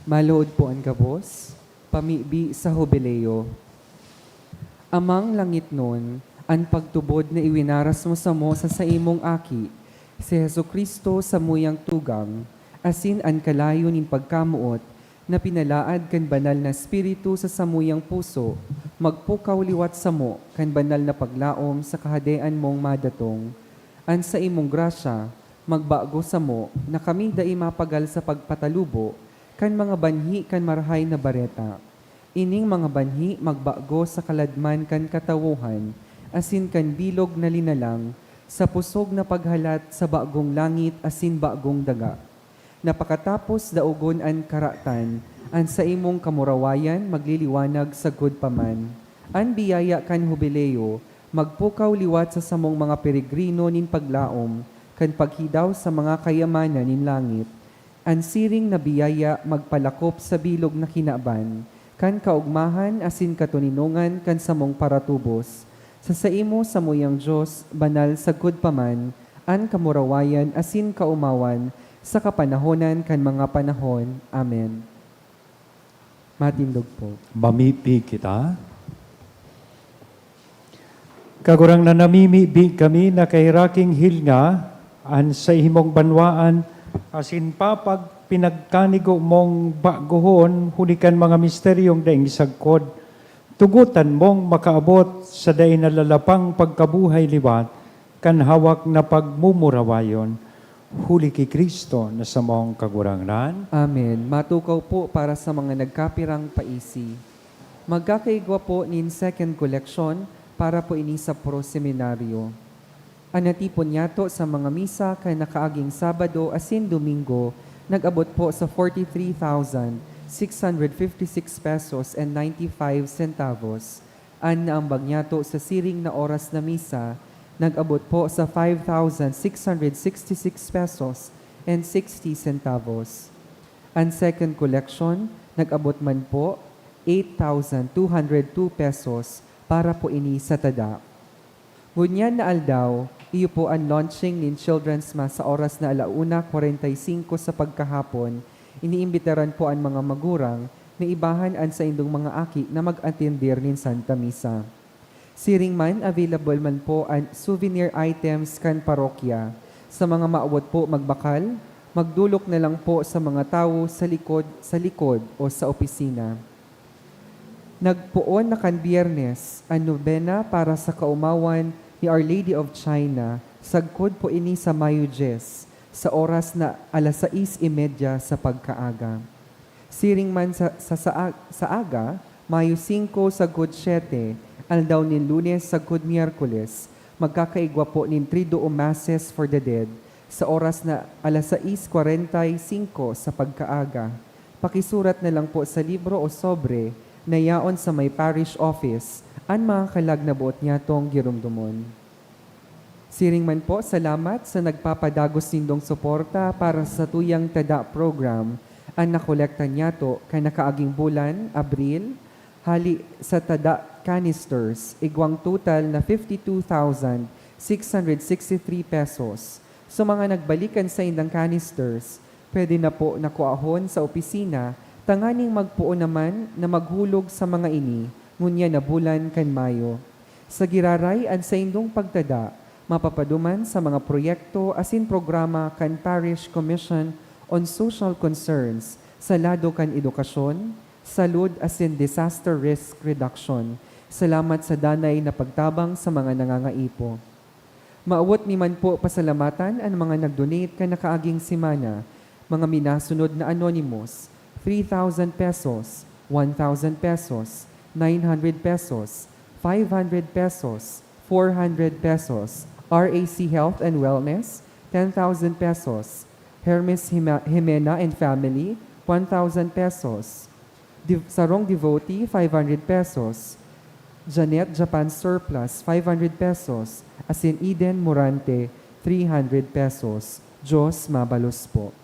Maluod po an gabos, pamibi sa Hubileo. Amang langitnon, an pagtubod na iwinaras mo samo sa saimong Aki, si Jesu-Cristo, samuyang tugang, asin an kalayo nin pagkamoot na pinalaad kan Banal na Espiritu sa samuyang puso, magpukaw liwat samo kan banal na paglaom sa Kahadean mong madatong. An saimong grasya, magbago samo na kami dai mapagal sa pagpatalubo kan mga banhi kan Marahay na Bareta. Ining mga banhi magbago sa kaladman kan katawohan asin kan bilog na linalang sa pusog na paghalat sa bagong langit asin bagong daga, na pakatapos daogon an karatan, an saimong kamurawayan magliliwanag sagkod pa man. An biyaya kan Hubileo magpukaw liwat sa samong mga peregrino nin paglaom kan paghidaw sa mga kayamanan nin langit. An siring na biyaya magpalakop sa bilog na kinaban kan kaogmahan asin katoninongan kan samong paratubos. Sa saimo, samuyang Dios, banal sagkod pa man, an kamurawayan asin kaomawan sa kapanahonan kan mga panahon. Amen. Matindog po. Mamibi kita. Kagurangnan, namimibi kami na kahiraking hilnga an saimong banwaan asin papag pinagkanigo mong bagohon huli kan mga misteryong daing sagkod. Tugotan mong makaabot sa dai nalalapang pagkabuhay liwat kan hawak na pagmumurawayon, huli ki Cristo na samong Kagurangnan. Amen. Matukaw po para sa mga nagkapirang paisi. Magkakaigwa po nin second collection para po ini sa Pro Seminario. An natipon niyato sa mga misa kan nakaaging Sabado asin Domingo nag-abot po sa forty-three thousand six hundred fifty-six pesos and ninety-five centavos. An naambag niyato sa siring na oras na misa nag-abot po sa five thousand six hundred sixty-six pesos and sixty centavos. An second collection nag-abot man po eight thousand two hundred two pesos para po ini sa tada. Ngunyan na aldaw, iyo po an launching nin Children's Mass sa oras na ala una kwarenta y singko sa pagkahapon. Iniimbitaran po an mga magurang na ibahan an saindong mga aki na mag-atendir nin Santa Misa. Siring man, available man po an souvenir items kan parokya. Sa mga maawot po magbakal, magdolok na lang po sa mga tawo sa likod, sa likod o sa opisina. Nagpoon na kan Biyernes an nobena para sa kaomawan ni Our Lady of China, sagkod po ini sa Mayo dyes, sa oras na alas sais y media sa pagkaaga. Siring man sa, sa, sa, sa aga, Mayo singko sagkod siyete, aldaw nin Lunes sagkod Miyerkules, magkakaigwa po nin Triduum Masses for the Dead sa oras na alas sais kwarenta y singko sa pagkaaga. Pakisurat na lang po sa libro o sobre na yaon sa may parish office an mga kalag na boot nyatong giromdomon. Siring man po, salamat sa nagpapadagos nindong suporta para sa satuyang tada program. An nakolekta niyato kan nakaaging bulan, Abril, hali sa tada canisters, igwang total na fifty-two thousand six hundred sixty-three pesos. Sa mga nagbalik kan saindang canisters, pwede na po na kuahon sa opisina tanganing magpoon naman na maghulog sa mga ini ngunyan na bulan kan Mayo. Sa giraray, an saindong pagtada mapapaduman sa mga proyekto asin programa kan Parish Commission on Social Concerns sa lado kan edukasyon, salud asin disaster risk reduction. Salamat sa danay na pagtabang sa mga nangangaipo. Maawot mi man po pasalamatan an mga nag-donate kan nakaaging semana. Mga minasunod na anonymous, three thousand pesos, one thousand pesos, nine hundred pesos, five hundred pesos, four hundred pesos, R A C Health and Wellness, ten thousand pesos, Hermes Jime-, Jimena and Family, one thousand pesos. Dev-, sarong devotee, five hundred pesos. Janet Japan Surplus, five hundred pesos. Asin Eden Morante, three hundred pesos. Diyos mabalos po.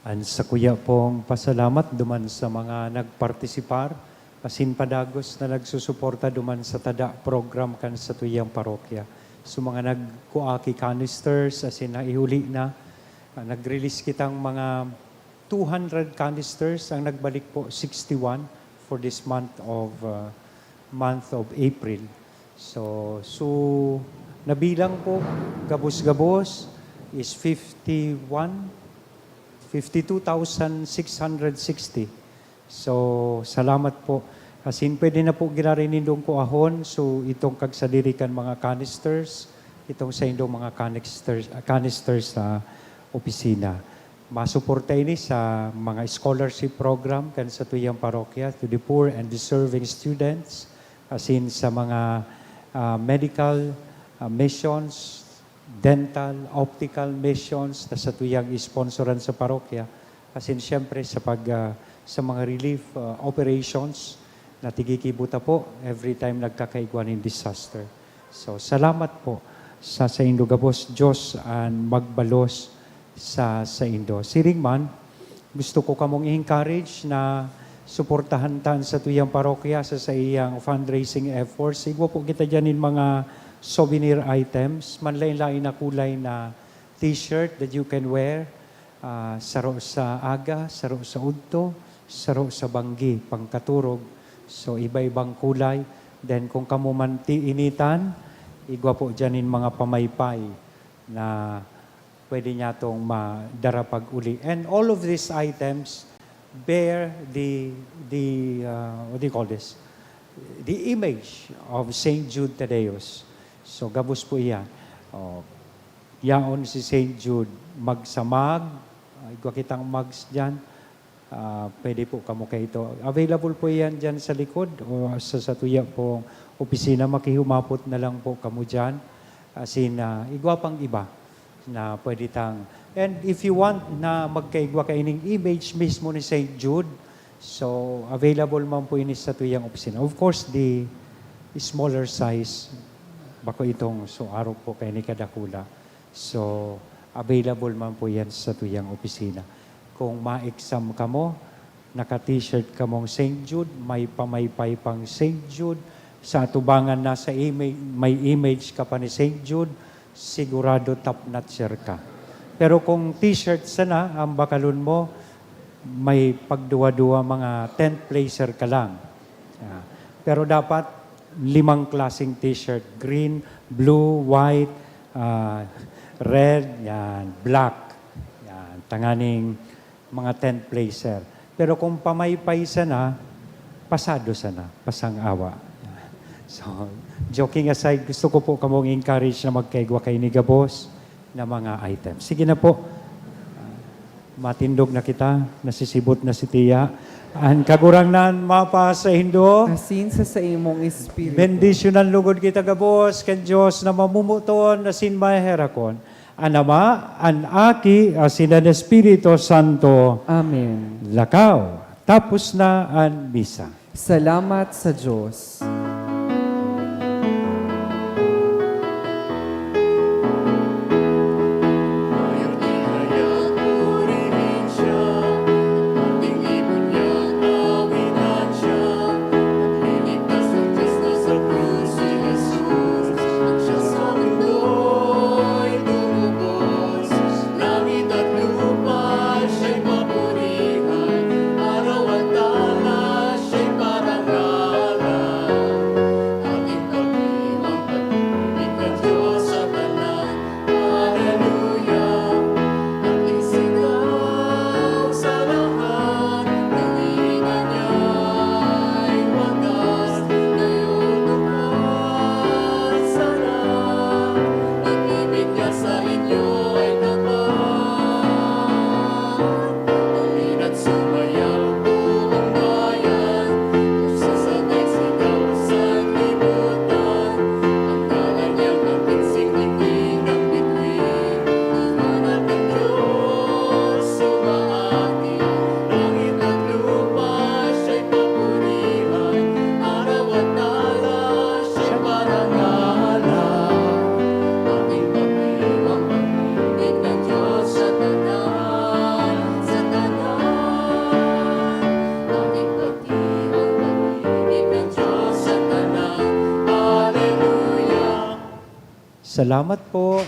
An sakuya pong pasalamat duman sa mga nagpartisipar asin padagos na nagsusuporta duman sa tada program kan satuyang parokya. Sa mga nagkuaki canisters asin naihuli na, Ah, nag-release kitang mga two hundred canisters. Ang nagbalik po, sixty-one for this month of, ah, month of April. So, so, nabilang po, gabos-gabos, is fifty-one, fifty-two thousand six hundred sixty. So, salamat po. As in, pwede na po giraray nindong kuahon. So, itong kagsadiri kan mga canisters, itong saindong mga canisters, canisters sa opisina. Masuporta ini sa mga scholarship program kan satuyang parokya to the poor and deserving students, as in sa mga, ah, medical, ah, missions, dental, optical missions na satuyang isponsoran sa parokya, as in, siyempre, sa pag, ah, sa mga relief, ah, operations na tigigibo ta po every time nagkakaigwa nin disaster. So, salamat po sa saindo gabos. Diyos an magbalos sa saindo. Siring man, gusto ko kamong i-encourage na suportahan ta an satuyang parokya sa saiyang fundraising efforts. Igwa po kita diyan nin mga souvenir items, manlain-lain na kulay na t-shirt that you can wear, ah, saro sa aga, saro sa udto, saro sa banggi, pangkaturog. So, iba-ibang kulay. Then, kung kamo man ti initan, igwa po diyan nin mga pamaypay na pwede nyatong madara pag-uli. And all of these items bear the, the, uh, what do you call this? The image of Saint Jude Thaddeus. So, gabos po iyan. Oh, yaon si Saint Jude, magsamag, ah, igwa kitang mugs diyan. Ah, pwede po kamo kaito. Available po iyan diyan sa likod o sa, sa tuya pong opisina. Makihumapot na lang po kamo diyan. As in, ah, igwa pang iba na pwede tang, and if you want na magkaigwa kaining image mismo ni Saint Jude, so available man po ini sa tuyang opisina. Of course, the smaller size, bako itong so arog po kaini kadakula. So, available man po yan sa tuyang opisina. Kung ma-exam kamo, naka-t-shirt kamong Saint Jude, may pamaypay pang Saint Jude, sa atubangan nasa ima-, may image ka pa ni Saint Jude, sigurado top notcher ka. Pero kung t-shirt sana ang bakalon mo, may pagduwa-duwa, mga tenth placer ka lang. Ah, pero dapat limang klaseng t-shirt, green, blue, white, ah, red, yan, black. Yan, tanganing mga tenth placer. Pero kung pamaypay sana, pasado sana, pasang-awa. So, joking aside, gusto ko po kamong encourage na magkaigwa kaini gabos na mga items. Sige na po. Matindog na kita, nasisibot na si Tiya. An Kagurangnan mapasaindo. Asin sa saimong espiritu. Bendisyonan lugod kita gabos kan Dios na mamumuton asin maheherakon. An Ama, an Aki, asin an Espiritu Santo. Amen. Lakaw, tapos na an misa. Salamat sa Diyos. Salamat po.